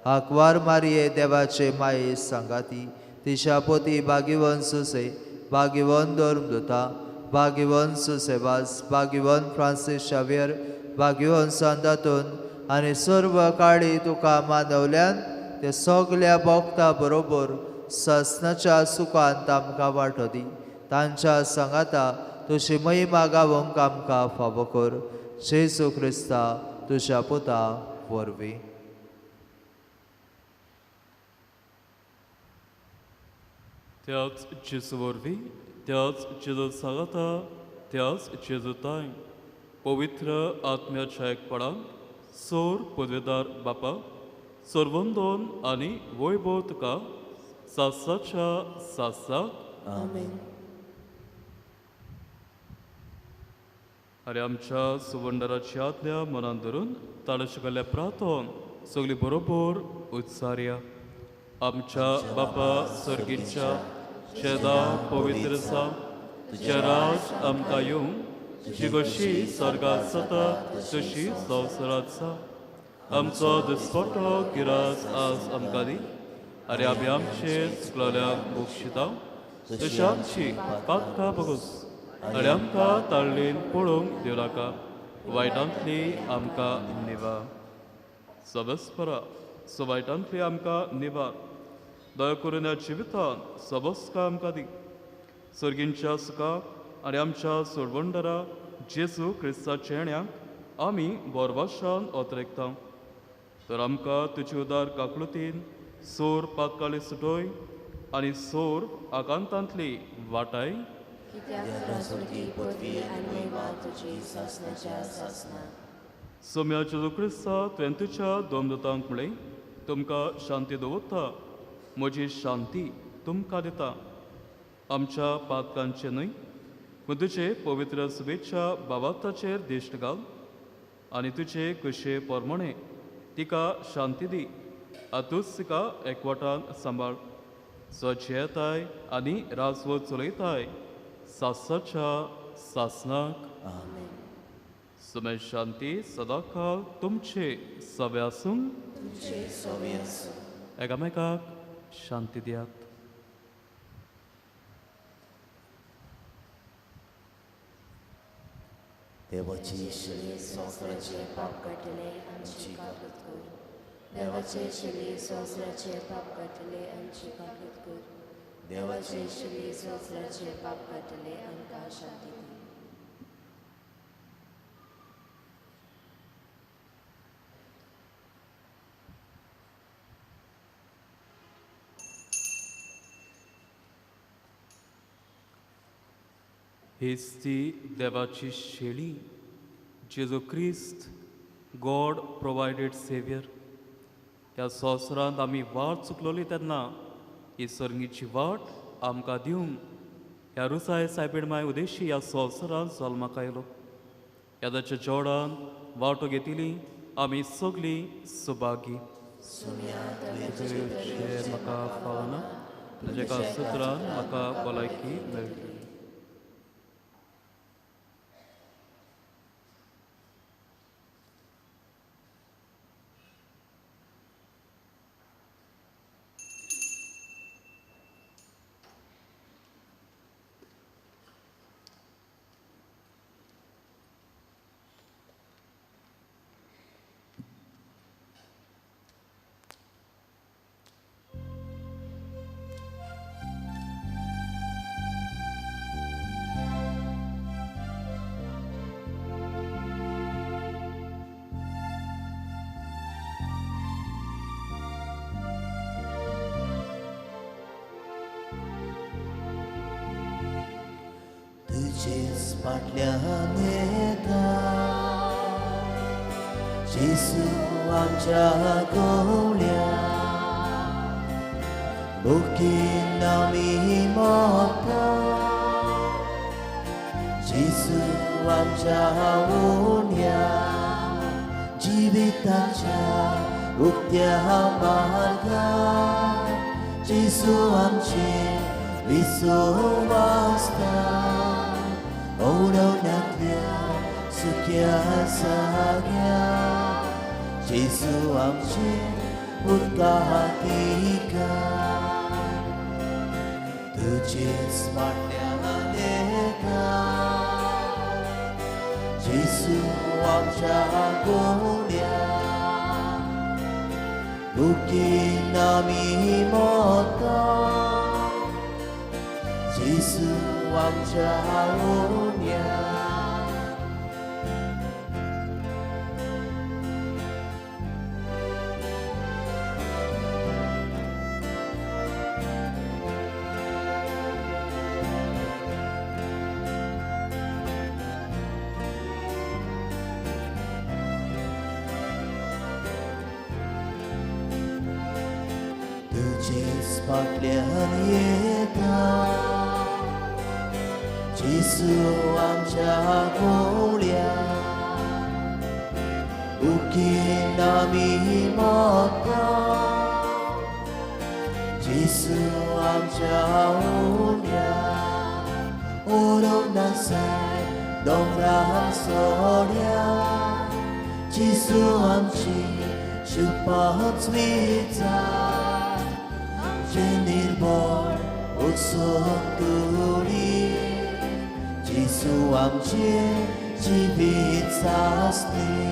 आंकवार मारये देवाचे माये सांगाती तिच्या पोती भाग्यवंत सुसे, भाग्यवंत धर्मदूता, भाग्यवंत सुसेवास, भाग्यवंत फ्रांसीस शावियर, भाग्यवंत सांतातून आनी सर्व काळी तुका मानवल्यान ते सगल्या भोगता बरोबर ससनाच्या सुखांत आमकां वांटो दी. तांच्या सांगाता तुजी महिमा गावंक आमकां फावो कर. जेजू क्रिस्ता तुज्या पुता वरवीं. त्याच जेजू वरवीं, त्याच जेजू सांगाता, त्याच जेजू ताय पवित्र आत्म्याच्या एकपणान सोर पदवेदार बापा सर्वंदोन आनी वैभव तुका सासाच्या सासाक. आमेन. आनी आमच्या सुवंडराची आज्ञा मनान धरून ताणें शिकयल्ल्या प्रार्थन सगळी बरोबर उत्सारया. आमच्या बापा सर्गीच्या शेदा पवित्र जावं, तुजें राज आमकां येवं, तुजी कशी स्वर्गात जाता तशी संवसारांत जावं. आमचो दिसपटो गिरास आज आमकां दी आनी आमी आमचे चुकलेल्यांक बक्षिता तशी आमची पातकां बगोस आनी आमकां ताळ्ळेन पळोवंक दिवं नाका, वायटांतली आमकां निवा. सबसपरा सो वायटांतली आमकां निवा. दया करून ह्या जिवितांत सबसका आमकां दी. सर्गींच्या सुखाक आनी आमच्या सोडवंडरा जेजू क्रिस्ताच्या येण्याक आमी बोरवाशान ओतरेकता. तर आमकां तुजी उदार काकलुतीन सोर पातकाली सुटोय आनी सोर आकांतांतली वाटाय. सोम्या जेजू क्रिस्ता तुवें तुज्या दोमदतांक म्हणलें, तुमकां शांती दवरता, म्हजी शांती तुमकां दिता. आमच्या पातकांचे न्हय पूण तुजे पवित्र शुभेच्छा बाबाताचेर दिश्ट घाल आनी तुजे कशे प्रमाणे तिका शांती दी. आतूच तिका एकवटान सांबाळ. सो जियेताय आनी राजवत चलयताय सासाच्या सासनाक. समय शांती सदाकाल तुमचे सवे आसूं. एकामेकाक शांती दियात. देवाची शिली संवसाराचे पाप काडटले आमची काकूत कर. देवाचे शिली संवसाराचे पाप काडटले आमची काकूत कर. देवाचे शिली संवसाराचे पाप काडटले आमकां शांती दी. हीच ती देवाची शेळी, जेजू क्रिस्त, गॉड प्रोवायडेड सेवियर. ह्या संवसारांत आमी वाट चुकलोली तेन्ना ही सर्गीची वाट आमकां दिवंक ह्या रुसाय सायबीण माय उदेशी ह्या संवसारांत जल्माक आयलो. ह्या ताच्या जोडान वांटो घेतिली आमी सगळीं सुभागी. म्हाका फावना तुज्या एका सुत्रान म्हाका भलायकी मेळटली. फाटल्यान येता जेजू आमच्या गवळ्या, बुकीन आमी मोता जेजू आमच्या उण्या जिविताच्या उक्त्या मार्गार जेजू आमचे विसवासता. ओडवण्यातल्या सुक्या साग्या जेजू आमचे उदकातिका. तुजेच फाटल्यान येता जेजू आमच्या गवळ्या, बुकीन आमी मोता जेजू आमच्या उण्या. तुजेच फाटल्यान येता जेजू आमच्या कोवळ्या उकीन आमी मोता जेजू आमच्या उण्या उरोंक नासाय दोंगरा सोड्या जेजू आमची शिवपाच विचार आमचें निर्बळ उत्सव कुडी जेजू आमचें जिवीत सासनी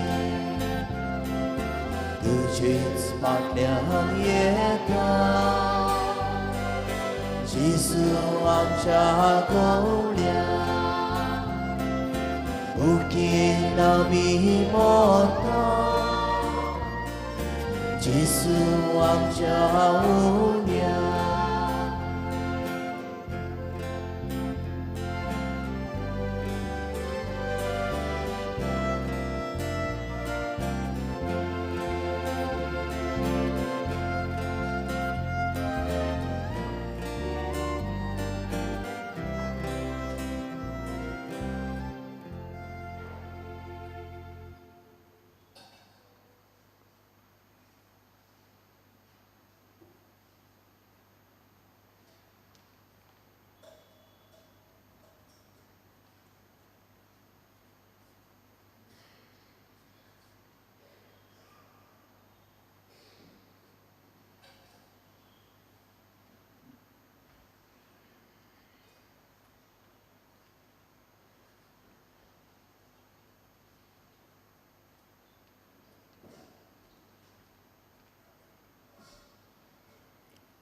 तुजेच फाटल्यान येता जेजू आमच्या कोवळ्या उकीन आमी मोता जेजू आमच्या उण्या.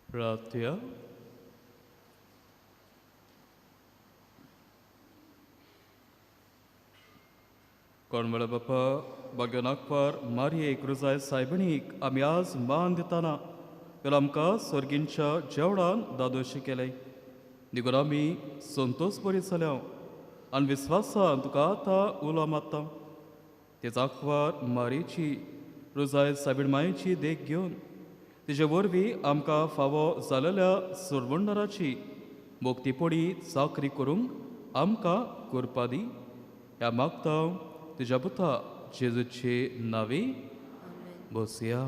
प्रार्थया. कोण बापा भाग्यनाकपार मारयेक रुजाय सायबणीक आमी आज मान दितना वेळ आमकां सर्गींच्या जेवणान दादोशी केलें देखून आमी संतोश बरी जाल्या आनी विस्वासान तुका आतां उलो मारता. तेच आंकवार मारयेची रुजाय सायबीण मायेची देख घेवन तिजे वरवीं आमकां फावो जालेल्या सुरवंडराची मुक्तीपणी चाकरी करूंक आमकां करपा दी. ह्या मागता तुज्या पुता जेजूचे नांवे. बसया.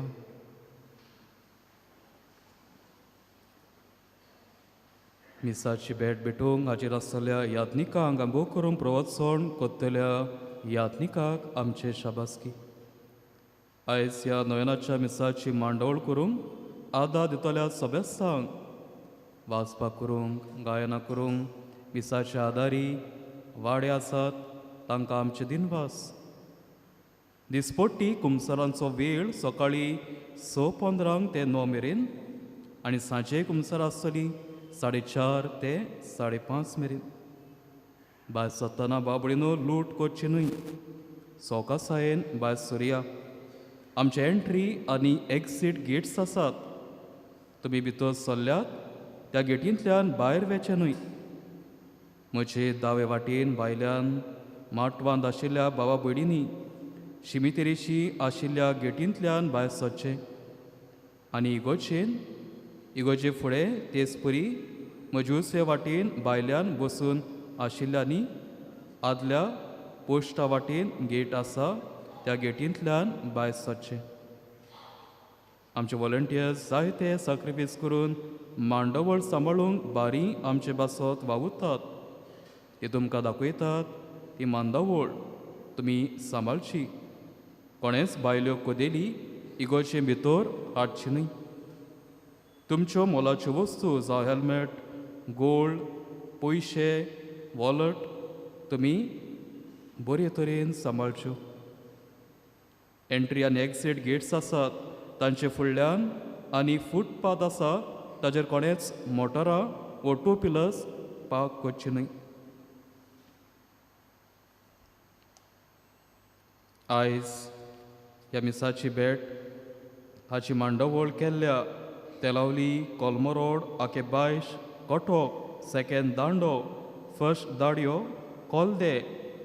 मिसाची भेट भेटूंक हाजेर आसतल्या याज्ञिकांक आंबो करूंक प्रवचण कोत्तल्या याज्ञिकाक आमचे शाबासकी. आयज ह्या नोवेनाच्या मिसाची मांडावळ करूंक आदार दितल्या सभेस्तांक वाचपाक करूंक गायनां करूंक मिसाचे आदारी वाडे आसात तांकां आमचे दिनवास. दिसपट्टी कुमसरांचो वेळ सकाळीं 6:15 ते 9 मेरेन आनी सांजे कुमसर आसतली 4:30 ते 5:30 मेरेन. भायर सरतना बाबडीनो लूट करची न्हय. सवकासायेन भायर सरया. आमचे एंट्री आनी एक्सीट गेट्स आसात. तुमी भितर सरल्यात त्या गेटींतल्यान भायर वचचें न्हय. म्हजे दावे वाटेन भायल्यान माटवांत आशिल्ल्या भावा भयणींनी शिमितेरीशी आशिल्ल्या गेटींतल्यान भायर सरचें आनी इगोर्जेन इगोर्जे फुडें तेचपरी म्हजे उजवे वाटेन भायल्यान बसून आशिल्ल्यांनी आदल्या पोस्टा वाटेन गेट आसा त्या गेटींतल्यान भायर सरचें. आमचे वॉलंटियर्स जायते साक्रिफायस करून मांडवळ सांबाळूंक बारी आमचे बासत वावुरतात. ते तुमकां दाखयतात ती मांडावळ तुमी सांबाळची. कोणेंच बायल्यो कदेली इगोर्जे भितर हाडची न्हय. तुमच्यो मोलाच्यो वस्तू जावं हेल्मेट, गोल्ड, पयशे, वॉलट तुमी बरे तरेन सांबाळच्यो. एंट्री आनी एक्सीट गेट्स आसात तांचे फुडल्यान आनी फुटपाथ आसा ताजेर कोणेंच मोटरां वो टू व्हिलर्स पार्क करची न्हय. आयज ह्या मिसाची भेट हाची मांडवळ केल्ल्या तेलावली, कोलमो रोड, आकेबायश, कटोक, सेकेंड दांडो, फर्स्ट दाडयो, कोलदे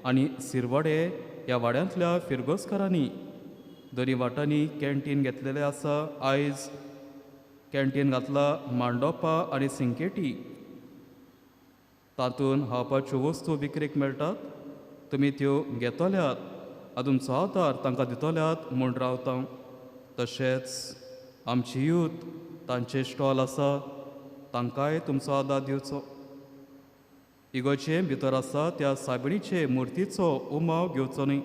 आनी सिरवाडे ह्या वाड्यांतल्या फिरगोजकारांनी दोनी वाटांनी कॅन्टीन घेतलेलें आसा. आयज कॅन्टीन घातला मांडोपा आनी सिंकेटी. तातूंत खावपाच्यो वस्तू विक्रेक मेळटात. तुमी त्यो घेतल्यात आनी तुमचो आदार तांकां दितल्यात म्हूण रावता. तशेंच आमची यूथ तांचे स्टॉल आसा, तांकांय तुमचो आदार दिवचो. इगोचे भितर आसा त्या सायबिणीचे मुर्तीचो उमाव घेवचो न्हय.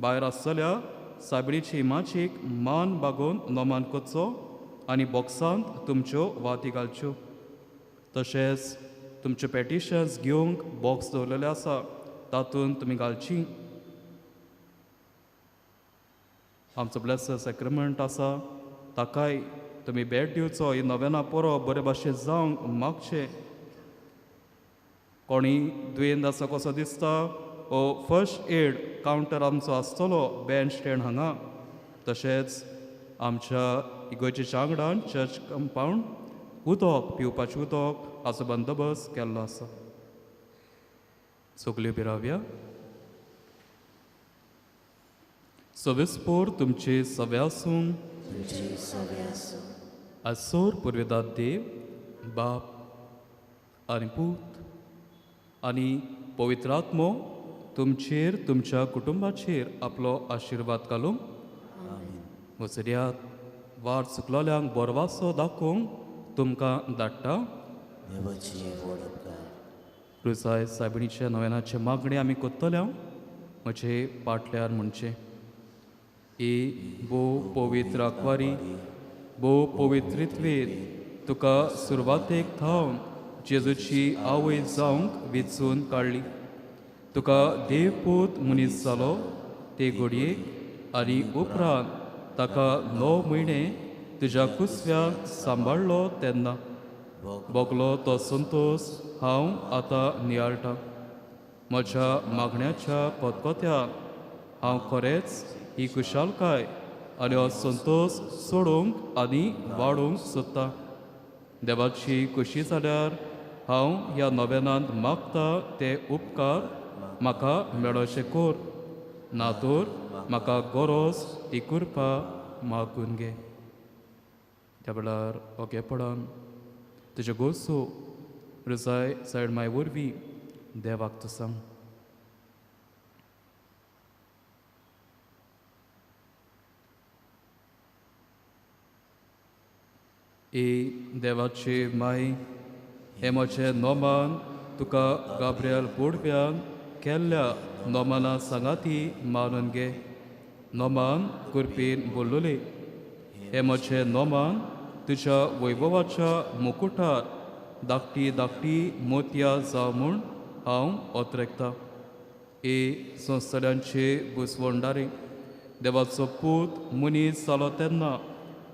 भायर आसतल्या सायबिणीचे माचीक मान बागोवन नमान करचो आनी बॉक्सांत तुमच्यो वाती घालच्यो. तशेंच तुमच्यो पेटिशन्स घेवंक बॉक्स दवरलेले आसा, तातूंत तुमी घालची. आमचो ब्लेस्ड सॅक्रमेंट आसा, ताकाय तुमी भेट दिवचो. ही नव्याना परब बरे भाशेन जावंक मागचें. कोणी दुयेंत आसा कसो दिसता, ओ फर्स्ट एड कावंटर आमचो आसतलो बँड स्टँड हांगा. तशेंच आमच्या इगर्जेच्या आंगणान चर्च कंपावंड उदक पिवपाचें उदक हाचो बंदोबस्त केल्लो आसा. सगल्यो बिरावया. सवेस्पोर तुमचे सवे आसूं. आसोर पुर्वेदात देव बाप आनी पूत आनी पवित्र आत्मो तुमचेर तुमच्या कुटुंबाचेर आपलो आशिर्वाद घालूंक. वचर्यात वाट चुकलोल्यांक बोरवासो दाखोवंक तुमकां धाडटा. रुजाय सायबिणीच्या नव्यानाचे मागणें आमी करतल्या. म्हजे पाटल्यार म्हणचें, ए भोव पवित्र आंकवारी, भोव पवित्रित्वेत तुका सुरवातेक थावन जेजूची आवय जावंक वेंचून काडली. तुका देवपूत मनीस जालो ते घडयेक आनी उपरांत ताका 9 म्हयने तुज्या कुसव्याक सांबाळ्ळो तेन्ना भोगलो तो संतोश हांव आतां नियाळटा. म्हज्या मागण्याच्या कोतकोत्यान हांव खरेंच ही खुशालकाय आनी हो संतोश सोडूंक आनी वाडोवंक सोदता. देवाची खोशी जाल्यार हांव ह्या नव्यानांत मागता ते उपकार म्हाका मेळोशें कर, ना तर म्हाका गरज ती कृपा मागून घे. त्या वेळार ओगेपणान तुजे गोसो रुजाय सायड माय वरवीं देवाक तूं सांग. ए देवाचे माय, हे म्हजें नोमान तुका गाब्रियल बोडव्यान केल्ल्या नोमाना सांगाती मानून घे. नोमान कुरपीन बोल्लोले, हे म्हजें नोमान तुज्या वैभवाच्या मुकुटार धाकटी धाकटी मोतयां जावं म्हूण हांव ओतरेकतां. ए संस्थांचे बुसवंडारे, देवाचो पूत मनीस जालो तेन्ना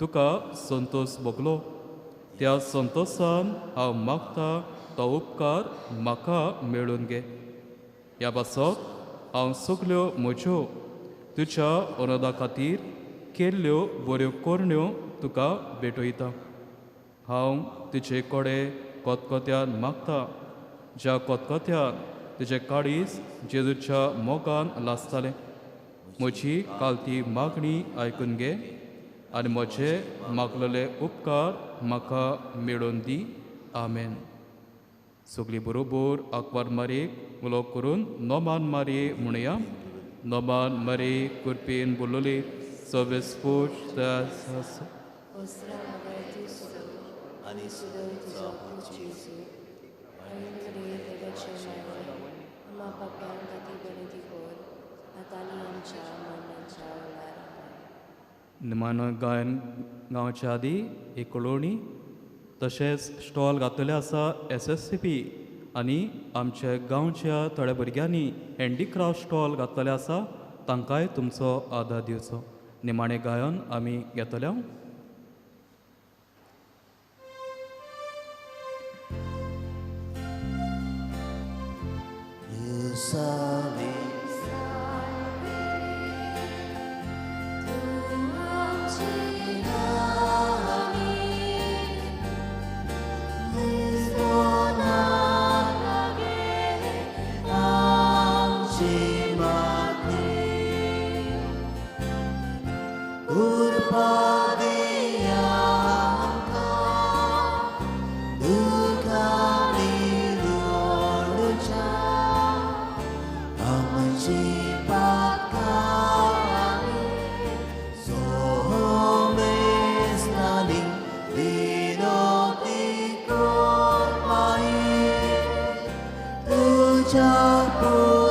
तुका संतोश भोगलो. त्या संतोशान हांव मागता तो उपकार म्हाका मेळून घे. ह्या पासत हांव सगल्यो म्हज्यो तुज्या अनुदा खातीर केल्ल्यो बऱ्यो करण्यो तुका भेटयता. हांव तुजे कडेन कोतकोत्यान मागता, ज्या कोतकोत्यान तुजें काळीज जेजूच्या मोगान लासतालें. म्हजी काल ती मागणी आयकून घे आनी म्हजे मागलेले उपकार म्हाका मेळोवन दी. आमेन. सगळीं बरोबर आंकवार मारयेक उलो करून नोमान मारये म्हणया. नोमान मारये कुरपेन बोलले सवेस्पोश निमाणो गायन गांवच्या आदी एक कळोवणी. तशेंच स्टॉल घातलेले आसा एस एस सी पी आनी आमच्या गांवच्या थोड्या भुरग्यांनी हँडीक्राफ्ट स्टॉल घातलेले आसा, तांकांय तुमचो आदार दिवचो. निमाणें गायन आमी घेतले. Duka ni Lord. तुज्या